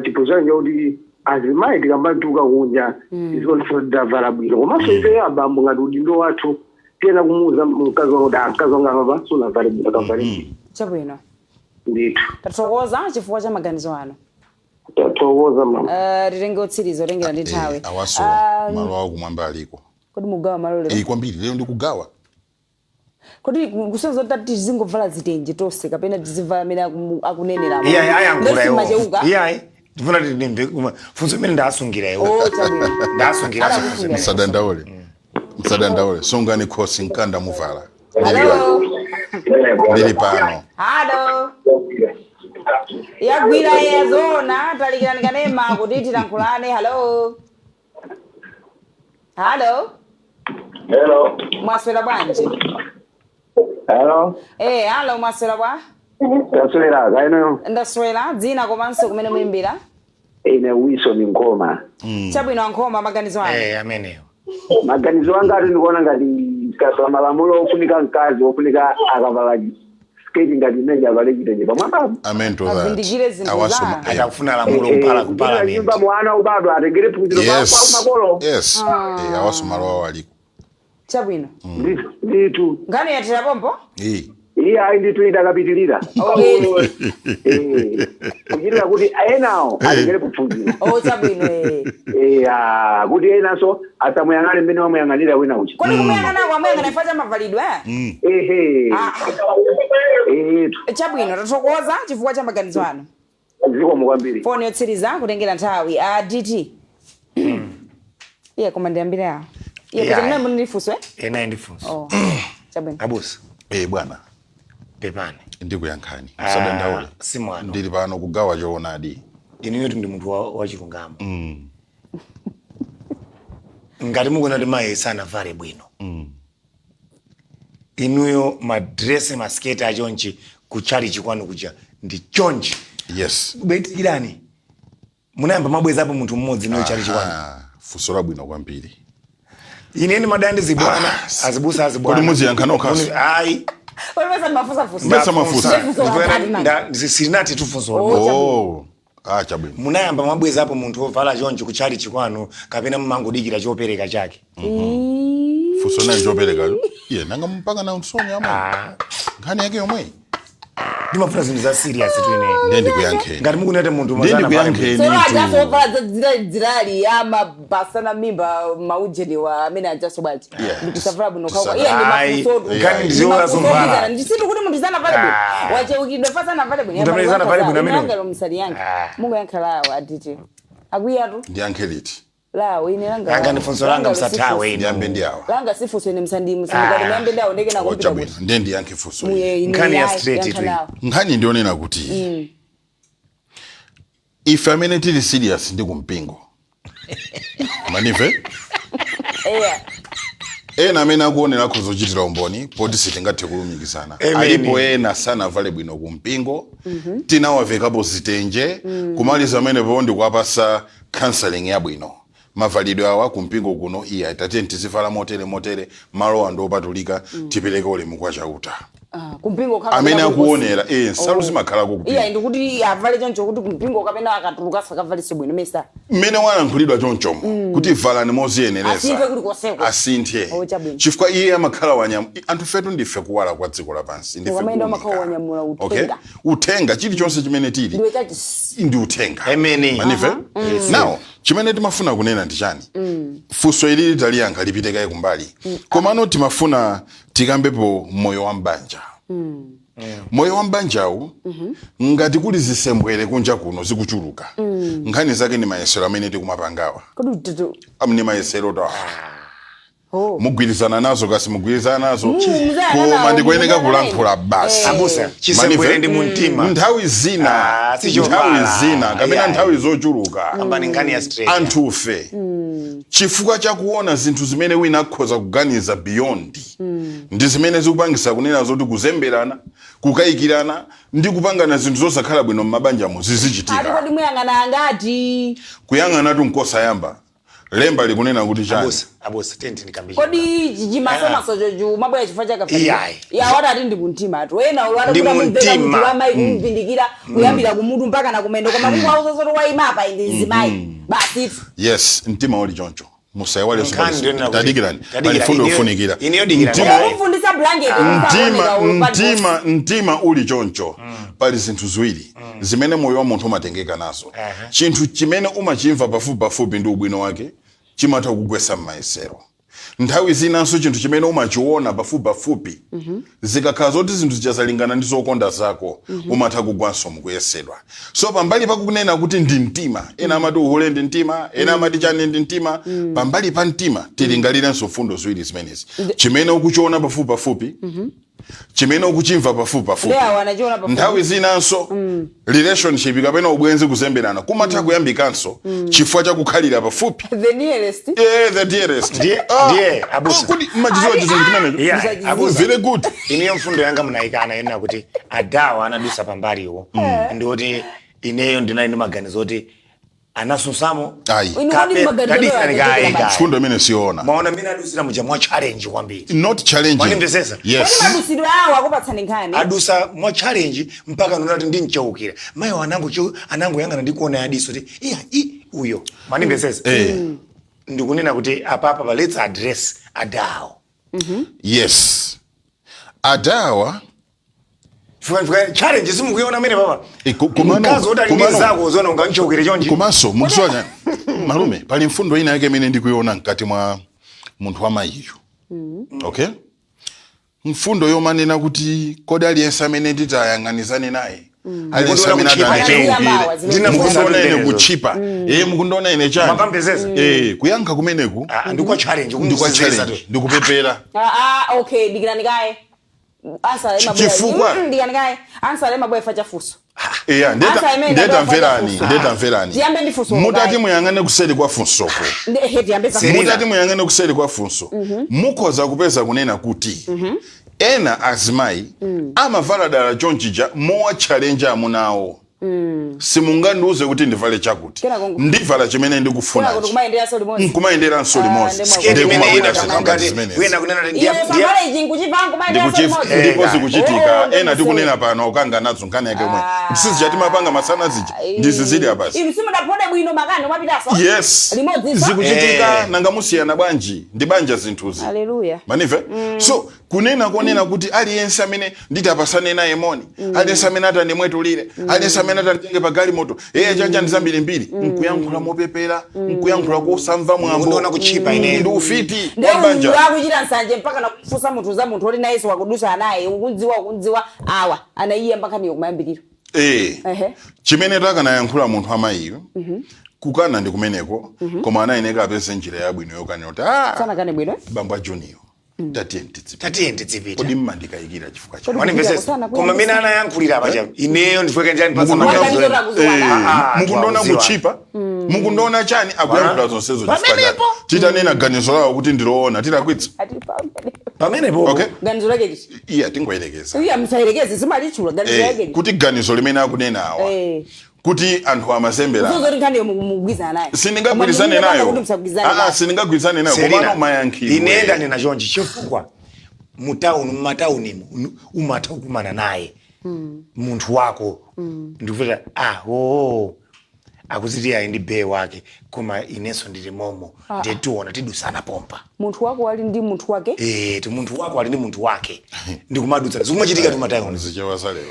chiphunziro chakuti azimayi tikambatuka kunja izionesa bwino, komanso ifeyo abambo ngati udindo wathu tiyena kumuuza mkazi wanga kuti, "Ah, mkazi wanga, apapa sunavale bwino, akavale bwino." Chabwino. Ndithu. Tathokoza chifukwa cha maganizo anu. Tathokoza mama. Titenge utsirizo otengera ndi nthawi. Awaso malo awo kumwamba aliko. Kodi mugawa malo lero? Kwambiri, lero ndikugawa. Kodi kusonza kuti tizingovala zitenje tonse kapena tizivala amene akunenera? Iyayi, ayankhula iwo. Macheuka. Iyayi, ndifuna kuti ndimve funso imene ndasungira iwo. Oh, chabwino. Ndasungira funso Adakusungira. imene. Msadandaule, msadandaule, sungani khosi, mkanda muvala. Hello. Ndili pano. Hello. Yagwira yazona, talikirani kanema kuti tilankhulane. Hello. Hello. Hello. Mwaswera bwanji? Hello. Eh, hello, mwaswera bwa? Taswera kaino. Ndaswera, dzina komanso kumene muyimbira. Ine Wilson Nkoma. Chabwino, Ankhoma, maganizo anu. Eh, amenewo. Maganizo anga ati ndikuona ngati kaswa malamulo ofunika mkazi ofunika akavala sketi ngati imene avale chitenje pamwambapo. Amen to that. Avindikire zinthu Awaso za- Atakufuna lamulo kupala ku parliament. Nyumba mwana ubadwa atengere phunziro Yes. kwa makolo. Yes. Awaso malo awo aliko. Chabwino. Ndithu. Nkhani yathera pompo? Iye ayi, ndithu, idakapitirira. Okay. Kuchitira kuti enawo atengere kuphunziro. Oh, chabwino eh. Kuti enanso asamuyang'ane mmene wamuyang'anira wina uchi. Kodi kumuyang'anako amuyang'ana ifa cha mavalidwe eh? Ehe. Ah. Etu. Chabwino, tathokoza chifukwa cha maganizo anu. Zikomo kwambiri. Foni yotsiriza kutengera nthawi a DT. Iye, koma ndiyambire awo iye. Yeah. Kuti mnayi mundifunso eh? Enayi ndifunso. Oh, chabwino. Abusa. Bwana. Pepani. Ndikuyankhani. Ah, Msadandaule. Si mwano. Ndili pano kugawa choonadi. Inuyo ndi munthu wachilungamo. Ngati mukuona kuti mayi sanavale bwino, inuyo madresi, masiketi achonchi, kuchali chikwanu kuja ndi chonchi. Yes. Betikirani, munayamba mwabwezapo munthu mmodzi niyo chali chikwanu? Ah, funso labwino kwambiri. Ine ndi madandi zibwana, azibusa, azibwana. Kodi muziyankha nokhaso? Ayi. Olipesa mafusafusa. Mbetsa mafusa. Ndifunso la tatu nanga. Silinati tufunso. Oh, ah, chabwino. Munayamba mwabwezapo munthu wovala choncho kuchali chikwanu, kapena mumangodikira chopereka chake? Funso naye choperekacho iye nanga mpaka na msonya amwe Ah, nkhani yake yomweyi. Ndimafuna zinthu za serious tu ine. Ndiye ndikuyankheni. Ngati mukunete munthu Ndiye mazana pale. ndikuyankheni. Tsono ajaso tu. ovala dzirali amapasana mimba maujeniwa amene ajaso bwaji? Yes. Ndikusavala bwino khauka. Tisana. Iye ndi Ayi, mafusotu. nkhani ndizola zovala. Ndisitu kuti munthu sanavale bwino. Ah. Wacheukidwe fa sanavale bwino. Munthu amene sanavale bwino amene Langa lomsali yange. Ah. Mungu lawo atiti. Akwiyatu Ndiyankhe liti? lawo ine langa. Langa ndi funso langa, musathawe inu. Ndiyambe ndi awa. Langa sifunso ine msandi msandikati muyambe ndawo ndeke na Oh, kompyuta chabwino, kuti. ndiye ndiyankhe funso ili. Muye ine Nkhani ya yayi, straight yankha tu iyi. lawo. Nkhani ndionena kuti ife amene tili serious ndi kumpingo manife Eya. ena amene akuonera akhoza umboni poti sitingathe kulumikizana. Amen. Alipo ena sanavale bwino kumpingo, tinawavekapo zitenje, kumaliza amenepo ndikuwapasa counseling yabwino: mavalidwe awa kumpingo kuno iya, tatiye tizivala motere motere, malowa ndi opatulika, tipereke ulemu kwa Chauta. Ah, kumpingo khala Amene kuna akuonera, nsalu Oh. zimakhalako kupingo. Iya, ndikuti avale choncho kuti kumpingo kapena akatuluka sakavaliso bwino mesa? Mmene walankhulidwa chonchomo kuti valani moziyenereza. Asinthe kuli koseko. Asinthe. Oh, chabwino. Chifukwa iye amakhala wanyam anthu fetu ndife kuwala kwa dziko lapansi, ndife Ukamene kuwunika. umakhala wanyamula uthenga. Okay? Uthenga, chilichonse chimene tili Ndiwe chachi. ndi uthenga. Amen. Manife now chimene timafuna kunena ndi chani? Funso ili taliyankha, lipite kaye kumbali. Komano timafuna tikambepo moyo wa mbanja. Moyo wa mbanjawu, ngati kuli zisembwere kunja kuno zikuchuluka, nkhani zake ni mayesero amene tikumapangawa. Kodi tutu? Amne mayesero ta Oh. mugwirizana nazo kasi mugwirizana nazo, muzayana koma nawo, ndikuyeneka muzayana kulankhula basi. Abusa, chisembwere Manife? ndi mumtima. Nthawi zina, Ah, sichovala. nthawi zina kapena Ayi, ayi. nthawi zochuluka, Ambani nkhani ya straight. anthufe chifukwa chakuona zinthu zimene wina akhoza kuganiza beyond, ndi zimene zikupangisa kunena zoti kuzemberana, kukayikirana ndi kupangana zinthu zosakhala bwino m'mabanjamo Ati zizichitika. kodi muyang'ana angati? Kuyang'anatu nkosayamba. Lemba likunena kuti chani? Abusa, abusa, tenti ndikambi. Kodi chimasomaso chochu mabwera chifukwa chakafani? Iyayi. Ya, wati ati ndi kumtima atu ena ulo Ndi atakuta mumveka mumtima. munthu wamayi kumupindikira kuyambira kumutu mpaka na kumendo, koma kungwauza zoti wayima apa ndi mzimayi basi. Yes, mtima uli choncho, musayiwale. Nkhani ndionena kuti- Tadikirani. Tadikira, Pali fundo yofunikira. Ineyo dikirani. Kumufundisa blanket. Mtima, mtima, mtima uli choncho, pali zinthu ziwiri zimene moyo wa munthu umatengeka nazo. Chinthu chimene umachimva pafupi pafupi ndi ubwino wake chimatha kugwesa m'mayesero. Nthawi zinanso chinthu chimene umachiona pafupi pafupi, zikakhala zoti zinthu zichazalingana ndi zokonda zako, umatha kugwanso mukuyesedwa. So pambali pakunena kuti ndi mtima, ena amati uhule ndi mtima, ena amati chani ndi mtima, pambali pa mtima tilingalirenso fundo ziwiri zimenezi: chimene ukuchiona pafupi pafupi, chimene ukuchimva pafupi pafupi. Ndeyawo anachiona pafupi. Nthawi zinanso relationship kapena ubwenzi, kuzemberana kumatha kuyambikanso chifukwa chakukhalira pafupi. The nearest. Eh, the dearest. Ndiye, abusa. Oh, kodi mmachiziwa chizungu chimenecho? Yeah, abusa. Very good. Ineyo mfundo yanga munayikana yena kuti adawa anadusa pambaliwo, ndikuti ineyo ndinali ndi maganizo kuti anasunsamo. Ayi. Inu kodi maganizo Tadikirani ayo kaye, kaye. Mfundo imene siyoona. Maona mmene adusira muja mwa challenge kwambiri? Not challenging. Mwandimvesesa? Yes. Kodi madusidwe awo akupatsani nkhani? Adusa mwa challenge mpaka nonati ndincheukira mayi anango anangoyang'ana ndikuona yadiso ti iya i uyo. Mwandimvesesa? Eh. Ndikunena kuti apapa pa let's address adawo. Yes, adawa. Challenge simukuiona amene papa? Eh, Mkazi woti ali ndi zako zona ungancheukire chonchi? Komanso mukudziwa chani, malume? Pali mfundo ina yake imene ndikuiona mkati mwa munthu wamayiyu, okay? Mfundo yomanena kuti kodi aliyense amene nditayang'anizane naye, aliyense amene Mukundiona kuchipa. atandicheukire, mukundiona ine kuchipa, mukundiona ine chani? Mwakamvesesa? Kuyankha kumeneku Ah, ndikwa challenge. ndikwa Kumuzizisa. challenge, ndikupepera. Ah, ah, okay, dikirani kaye. Answer imabwera. Chifukwa- Dikirani kaye. Answer imabwera fa chafunso. Eya. Answer imene Ndetamverani. ndabwera. Ndetamverani. Tiyambe ndi funso. Mutati kaye. muyang'ane kuseri kwa funsoko, Ehe, tiyambe za Serena. mutati muyang'ane kuseri kwa funso, mukhoza kupeza kunena kuti ena azimayi amavala dala chonchija mowa challenge amunawo. Simungandiuze kuti ndivale chakuti. Kenako Ndivala chimene Kenako ndikufunachi. ndikumayenderanso limodzi. Nkumayenderanso Ah, limodzi. ndemwe Sketi Ndiye imene kumabwera ina zinthu ngati zimenezi. wena kunena kuti Iwe samala ichi nkuchipa nkumayenderanso limodzi. Ndipo Eh, zikuchitika. Oh, Ena ndikusewa. tikunena pano ukanga nadzo nkhani yake imwe. Sizija timapanga masana zija. Ndizi zili abasi. Inu simudaphone bwino makani umapitaso. Yes. Limodzi. Zikuchitika Eh. nanga musiyana bwanji ndi banja zinthuzi. Haleluya. Manive? So kunena konena kuti aliyense amene nditapasane naye moni, aliyense amene atandimwetulire, aliyense amene atanditenge pa galimoto, iye chanja ndi zambirimbiri, nkuyankhula mopepera, nkuyankhula kosamva mwambo. Mukundiona kuchipa ineyo. Ndi ufiti Ndiye wa banja. uyu akuchita nsanje mpaka nakufunsa munthu za munthu oti nayenso wakudusa anaye ukundziwa ukundziwa awa anayiyamba nkhaniyo kumayambiriro. Eh. Ehe. Chimene takanayankhula munthu amayiyo, kukana ndi kumeneko, koma anayeneka apeze njira yabwino yokanena kuti ah, Sanakane bwino. bambo a Junior, tatiye tidzipita. Tatiye tidzipita. Kodi mmandikayikira chifukwa chani? Wanimvesesa Kusana koma mene anayankhulira pacha ineyo ndifweke njani pasa Mukundiona- Maganizo takuziwana. Eh, mukundiona kuchipa, mukundiona chani, akuyankhula zonsezo chifukwa chani? Pamenepo. Titanena ganizo lawo kuti ndiloona tilakwitsa. Ati pamene. Pamenepo. Okay. Ganizo lake lichi. Iya, tingoyerekeza. Iya msayerekeze simalichula ganizo Eh, lake lichi. kuti ganizo limene akunena awa Eh. kuti anthu amazembera Uzozoti nkhaniyo mukugwizana nayo. sindingagwirizane Koma nayo. kuti musagwirizane Ah, ah, nayo. sindingagwirizane nayo Selina, komano mayankhidwe. ine ndanena chonchi chifukwa mutauni mumataunimo umatha kukumana naye munthu wako ndikuti ah oo akuziti ayi ndi bee wake koma inenso ndili momo ndiye tiona tidusana pompa. Munthu wako ali ndi munthu wake. Eh, ti munthu wako ali ndi munthu wake ndikumadutsa zikumachitika tumatauni. Zichewa za lero.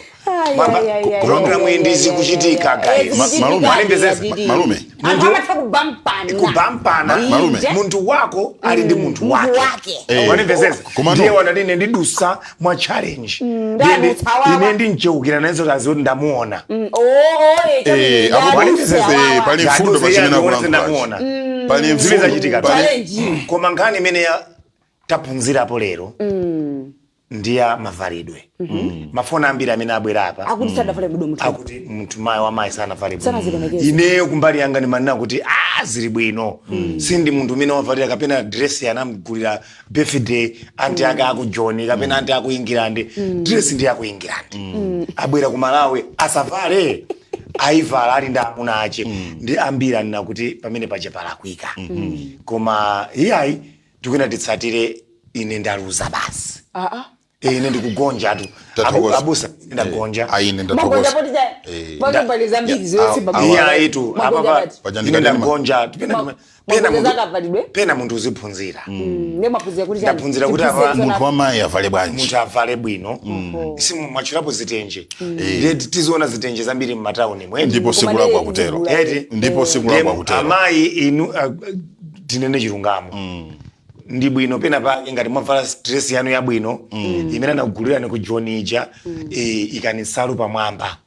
Ai, Mama, ai, ai, ai, program ai, iyi ndi ai, zikuchitika, ai, ai, guys. zikuchitika, Malume. Wanembezeza. adidi. Malume. Anthu amatha kubampana. Kubampana. Malume. Inje. Munthu wako ali ndi munthu Munthu wake. wake. Eh. Wanimvesesa Komano- ndiye wanati ine ndidusa mwa challenge. Ndiye Ndadutsa ine ndincheukira nayenso taziwa kuti ndamuona. Oh, oh, eh, Eh, chabwino, apo ndadutsa, eh, pali wawa. mfundo Ndadusa, pa chimene iye andionetse akulankhulacho. ndamuona. Pali Zimene mfundo zachitika. Challenge. Koma nkhani imene taphunzirapo lero ndiya mavalidwe. Mafoni ambiri amene abwera apa Akuti sadavale bwino munthu. akuti munthu mayi wamayi sanavale bwino. Sanazilemekeze. Ineyo kumbali yanga ndimanena kuti ah zili bwino sindi munthu umene wavalira kapena dress anamgulira birthday anti ake aku John kapena anti aku England dress ndi aku England abwera ku Malawi asavale aivala ali ndi amuna ache ndi ambiri anena kuti pamene paja palakwika koma iyayi tikuyena titsatire ine ndaluza basi. Ah, ah. Eh, ine ndikugonja tu. Tathokoza. Abusa ine ndagonja. Ayi, ine Mwagonja ndathokoza. poti cha. Eh. Mwagombaliza mbiri Yeah. zoyotsimba Awa- iya itu Mwagonja apapa pati. Paja ine ndikadema. ndagonja pena Mwagonja munthu zakavalidwe? pena munthu uziphunzira. Ne mwaphunzira kuti chani? Ndaphunzira kuti apa- Tiphunzire Munthu wamayi avale bwanji? Munthu avale bwino simumachirapo zitenje ndiye tiziona zitenje zambiri m'matauni mweti Ndipo sikulakwa kutero. Eti. Ndipo sikulakwa kutero. Amayi inu tinene chilungamo ndi bwino pena pake ngati mwavala dress yanu yabwino imene anakugulirani ku John ija ikani nsalu pamwamba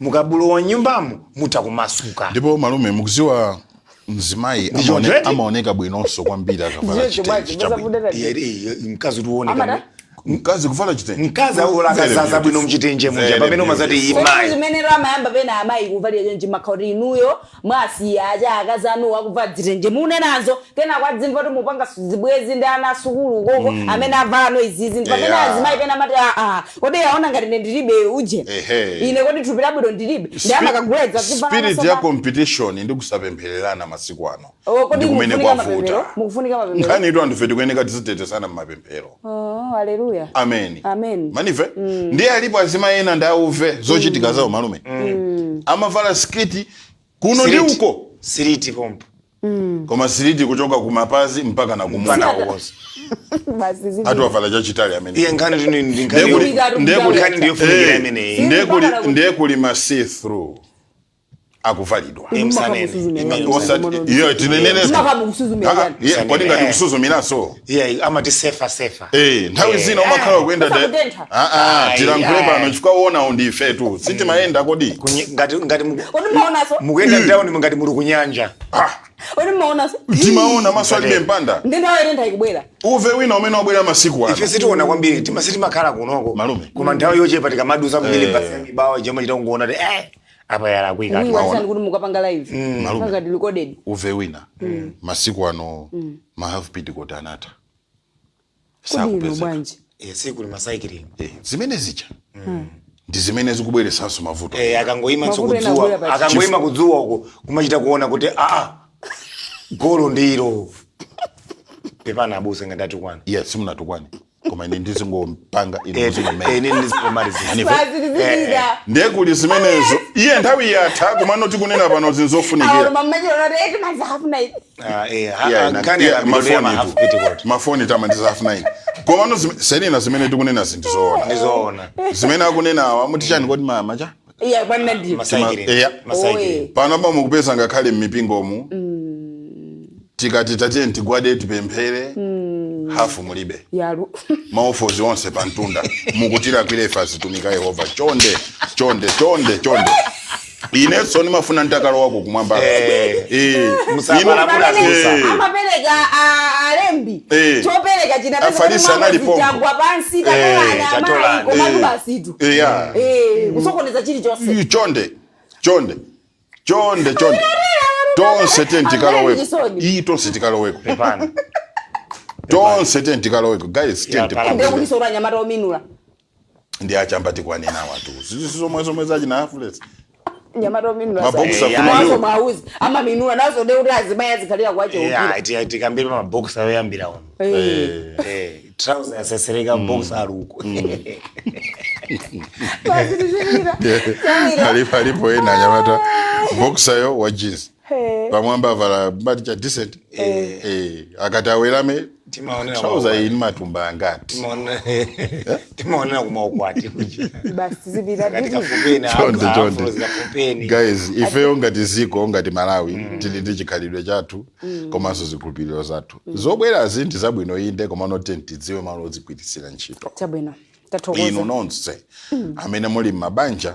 mukabulowa nyumbamo mutha kumasuka. Ndipo malume mukuziwa mzimayi Ndi choncho, eti? amaoneka bwinonso kwambiri akavala Ndicho chitenje bwanji, chabwino. musafunira Iye, mkazi utiwoneka Amada? Mkazi kuvala chitenje. Mkazi aulakazaza bwino mchitenje muja Very pamene umazati beautiful. imayi zimene amayamba pena amayi kuvalira chonchi makhauri inuyo mwasiya acha akazi anu akuvala dzitenje mune nazo kena kwadzimva kuti mupanga zibwezi ndi ana asukulu koko amene avala no izizi ndi pamene Yeah. azimayi pena amati aa kodi yaona ngati ine ndilibe uje Ehe. ine kodi thupi labwino ndilibe ndi amakaguleza Spirit ya competition ndi kusapemphererana masiku ano kodi ndi kumene mukufunika kwavuta. mapemphero mukufunika mapemphero Nkhani itu anthu tikuyeneka tizitetezana m'mapemphero. Oh, haleluya. Amen. Amen. Manive ndiye alipo azimayi ena ndi auve zochitika zawo malume amavala sketi kuno ndi Siriti. uko Siriti pompo koma siriti kuchoka kumapazi mpaka na mpaka kumutu kukonso Basi zili. ati wavala chachitali amene iye nkhani tini ndi Ndiye nkhani kuli- Ndiye ndiye kuli- nkhani ndiyofunikira Eh, imeneyi. ndiye kuli- Mpaka na ndiye kuli ma see through akuvalidwa. Eh, msanene. Imene Osati- iyo tineneneza. Mpaka mukusuzumira Ah, yani. yeah, kodi ngati Eh. kusuzumiranso iye amati sefa sefa. Eh, nthawi zina umakhala kuyenda Usakutentha. Ah, ah, Ayi, tilankhule ayi. pano chifukwa uonawo ndi ifetu sitimayenda kodi. Ngati ngati Kodi mmaonaso? mukuyenda mtawuni ngati muli kunyanja. Ah, Kodi mmaonaso? timaona maso alibe mpanda. Ndi nthawi yotentha ikubwera. Uve wina umene wabwera masiku ano Ife sitiona kwambiri sitimakhala kunoko Malume. koma nthawi yochepa tikamadusa mbili Eh. basi mibawa chomwe chita kungoona ti apa yalakwika. Wiwasani kuti mukapanga live. Malume. Ngati recorded. Uve wina masiku ano ma half petticoat anatha. Kodi ino Sakupezeka. bwanji? Siku li macycling. Eh, zimene zija Ndi zimene zikubweretsanso mavuto. Akangoyimanso Mavuto ena kudzuwa, akubwera pachi. akangoyima kudzuwa uko kumachita kuona kuti aa, golo ndilo. Pepana abusa ngati atukwana. Iye simunatukwane, koma ine ndizingopanga, ine muzingomenya. Ine ndizingomalizisa. Basi tizipita. Ndiye kuli zimenezo. Iye nthawi yatha, kumano tikunena pano zinzofunikira. Awo mamachero nati 8 months 9:30. Yeah, Nkhani yeah, yakambidwe mafoni half tu. petticoat. Mafoni tamandiza 9:30, komano Selina, zimene tikunena zindizoona. Ndizoona. Zimene akunena awa muti chani kodi mama cha Iya, kwanina ndiyo. Masaikireni. Masaikireni. Oye. Pano pa mukupeza ngakhale m'mipingomu, tikati tatiye tigwade tipemphere, hafu mulibe. Yalu. Maofozi onse pantunda mukutira kwile ife azitumika Yehova. Chonde, chonde, chonde, chonde, inenso ndimafuna ntakalowako kumwamba. Musapalamula Pamene abusa. amapereka alembi chopereka chinapeza Afarisi anali pompo. Chagwa pansi, tatolani amayi. Chatolani. Komatu basitu kusokoneza chilichonse. Chonde, chonde, chonde, chonde, tonse tiye tikaloweko. Chisoni. Iyi tonse tikaloweko. Pepana. Tonse tiye tikaloweko, guys, tiye Ya, tiphunzire. Ndiye kuliso anyamata ominula. Ndi achamba tikwanena watu zomwe zomwe zachina hafulesi. Nyamata ominula. Mabokisa Naso kuno. Mwauzi amaminula naso de kuti azimayi azikhalira kwacheukira. Tikambire pamabokisa yoyambira uno. Trouser yasesereka, box aluko. Alipo, alipo ena anyamata, boxer wa jeans, pamwamba avala mbati cha decent, akati awerame, Timaonera trouser kwa- iyi ni matumba angati. Timaonera kumaukwati. Basi zipita. Kati kafupeni. Chonde, chonde. Zikafupeni. Guys, ifeyo ngati ziko, ngati Malawi, tili ndi chikhalidwe chathu komanso zikhulupiriro zathu. Zobwerazi ndi zabwino inde, koma noti tidziwe malo odzigwiritsira ntchito. Chabwino, tathokoza. Inu nonse amene muli m'mabanja,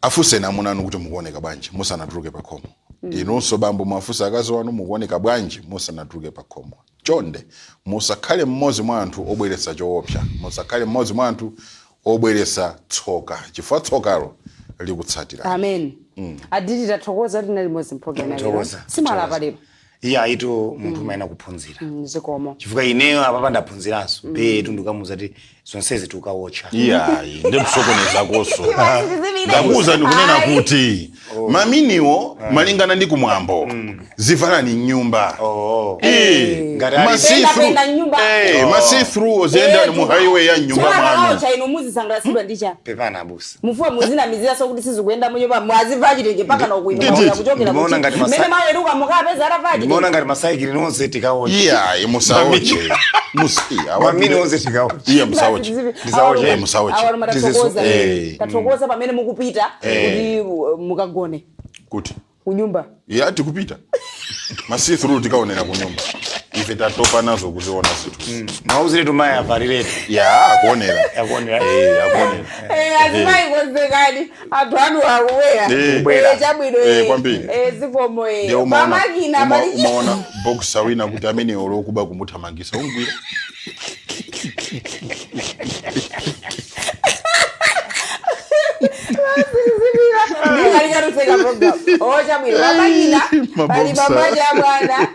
afunseni amuna anu kuti mukuoneka bwanji musanatuluke pakhomo. Inunso bambo, mwafunsa akazi wanu mukuoneka bwanji musanatuluke pakhomo. Chonde, musakhale mmodzi mwa anthu obweretsa choopsa, musakhale mmodzi mwa anthu obweretsa tsoka, chifukwa tsokalo likutsatira. Amen. Aditi, tathokoza, tinali limodzi mpulogalamu ya lero. Tathokoza. Simwalapa lero. Iya, ito munthu umayena kuphunzira. Zikomo. Chifukwa ineyo apapa ndaphunziranso betu, ndikamuza ti zonsezi tikawotcha. Iyayi, ndi msokonezakonso. Ndakuwuza, ndikunena kuti maminiwo malingana ndi kumwambo zivalani mnyumba. Oh. Ngati Penda, penda nyumba. Ma see through ziyendani mu highway ya nyumba mwanu. Tsono inu muzisangalatsidwa ndi chani? Pepana abusa. Mufuwa muzinamizira so kuti sizikuyenda munyumba, mwazimva chitenje mpaka nokuimba Ndititi. kuchokera Ndimaona ngati mene maweruka mukapeza atava Ndimaona chitenje. ngati masaikili nonse tikawotcha. Iyayi, musaoche. Mamini onse tikawotcha. Iye, musaoche. Ndisaoche. Musaoche. Awaloma, tathokoza. Tathokoza pamene mukupita kuti mukagone kuti kunyumba. Ya, tikupita ma see through tikaonera kunyumba. Ife tatopa nazo kuziona zinthu. Mwauzire tumayi avaliretu. Ya, akuonera. Akuonera. Eh, akuonera. Azimayi, konzekani, anthu anu akuwera. Kubwera. Chabwino. Kwambiri. Zikomo. Ndiye umaona Pamakina pali umaona boxer wina kuti amene olokuba kumuthamangisa ungwira. Ndingalikatuseka program. Oh, chabwino, pamakina pali Maboxer. papacha bwana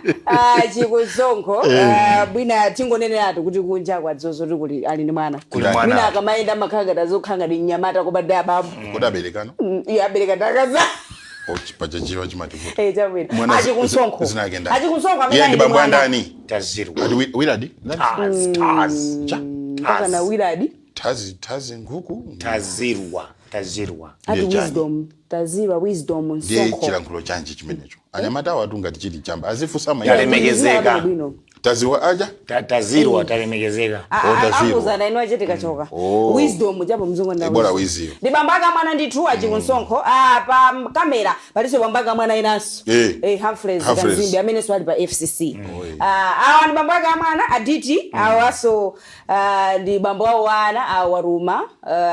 Chikusonkho. Bwina tingoneneratu kuti kunja kwadzozo tikuli ali ndi mwana. Kuli mwana. Mwina akamayenda amakhala azokhala ngati mnyamata, koma ndi abambo. Kodi aberekano? Iye abereka ndakaza. Pacha chiwa chimativuta. Chabwino. Mwana Achikunsonkho. zinake ndani? Achikunsonkho amene Iye ali ndi ndi bambo mwana. andani? Tazirwa. Ati Willard? Ndani? Taz, taz. Cha. Mpaka na Willard. Tazi, tazi nkhuku. Tazirwa, tazirwa. Ati Ndiye chani? Wisdom, Tazirwa Wisdom Ndiye Msonkho. chilankhulo chanji chimenecho? Anyamata awatu ngati chili chamba azifunsa mayina. Yalemekezeka. Bwino. Taziwa aja. Tazirwa, talemekezeka. Tazirwa. Akuzana inu achete kachoka. Oh. Wisdom japo mzungu nda Ebola wisdom. wiziyo. Ndi bambo aka mwana ndithu Achikunsonkho. Pa kamera palinso bambo aka mwana inanso. Humphreys Humphreys. Kanzimbi amenenso ali pa FCC. Awa ndi bambo aka mwana Aditi, awaso ndi bambo awo ana awaruma.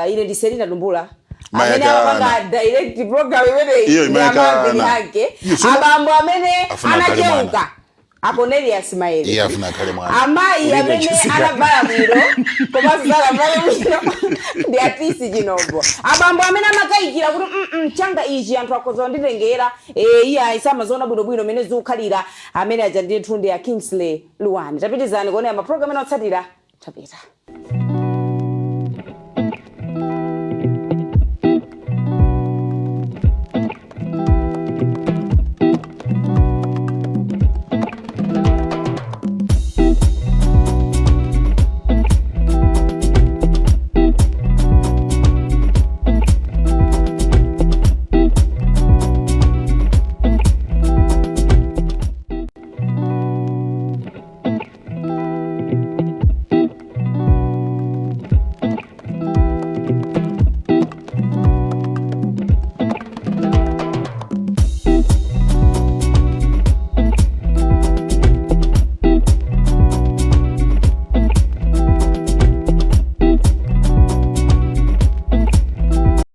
Ine ndi Selina Dumbula amene Mayaka amapanga ana. direct program imeneyi Iyo ndi imayaka Amarvin ana. Hake. Iyo, suna- Abambo amene Afuna akhale mwana. anacheuka, a Cornelius Maele. Iye afuna akhale mwana. Amayi Kulibe amene chisika. anavala bwino komanso sanavala bwino ndi Atisi Chinombo. Abambo amene amakayikira kuti changa ichi anthu akhoza kunditengera, iye ayisamazoona bwinobwino mene zikukhalira, amene aja ndithu ndi a Kingsley Luwani. Tapitizani kuonera mapulogalamu ena otsatira. Tapita.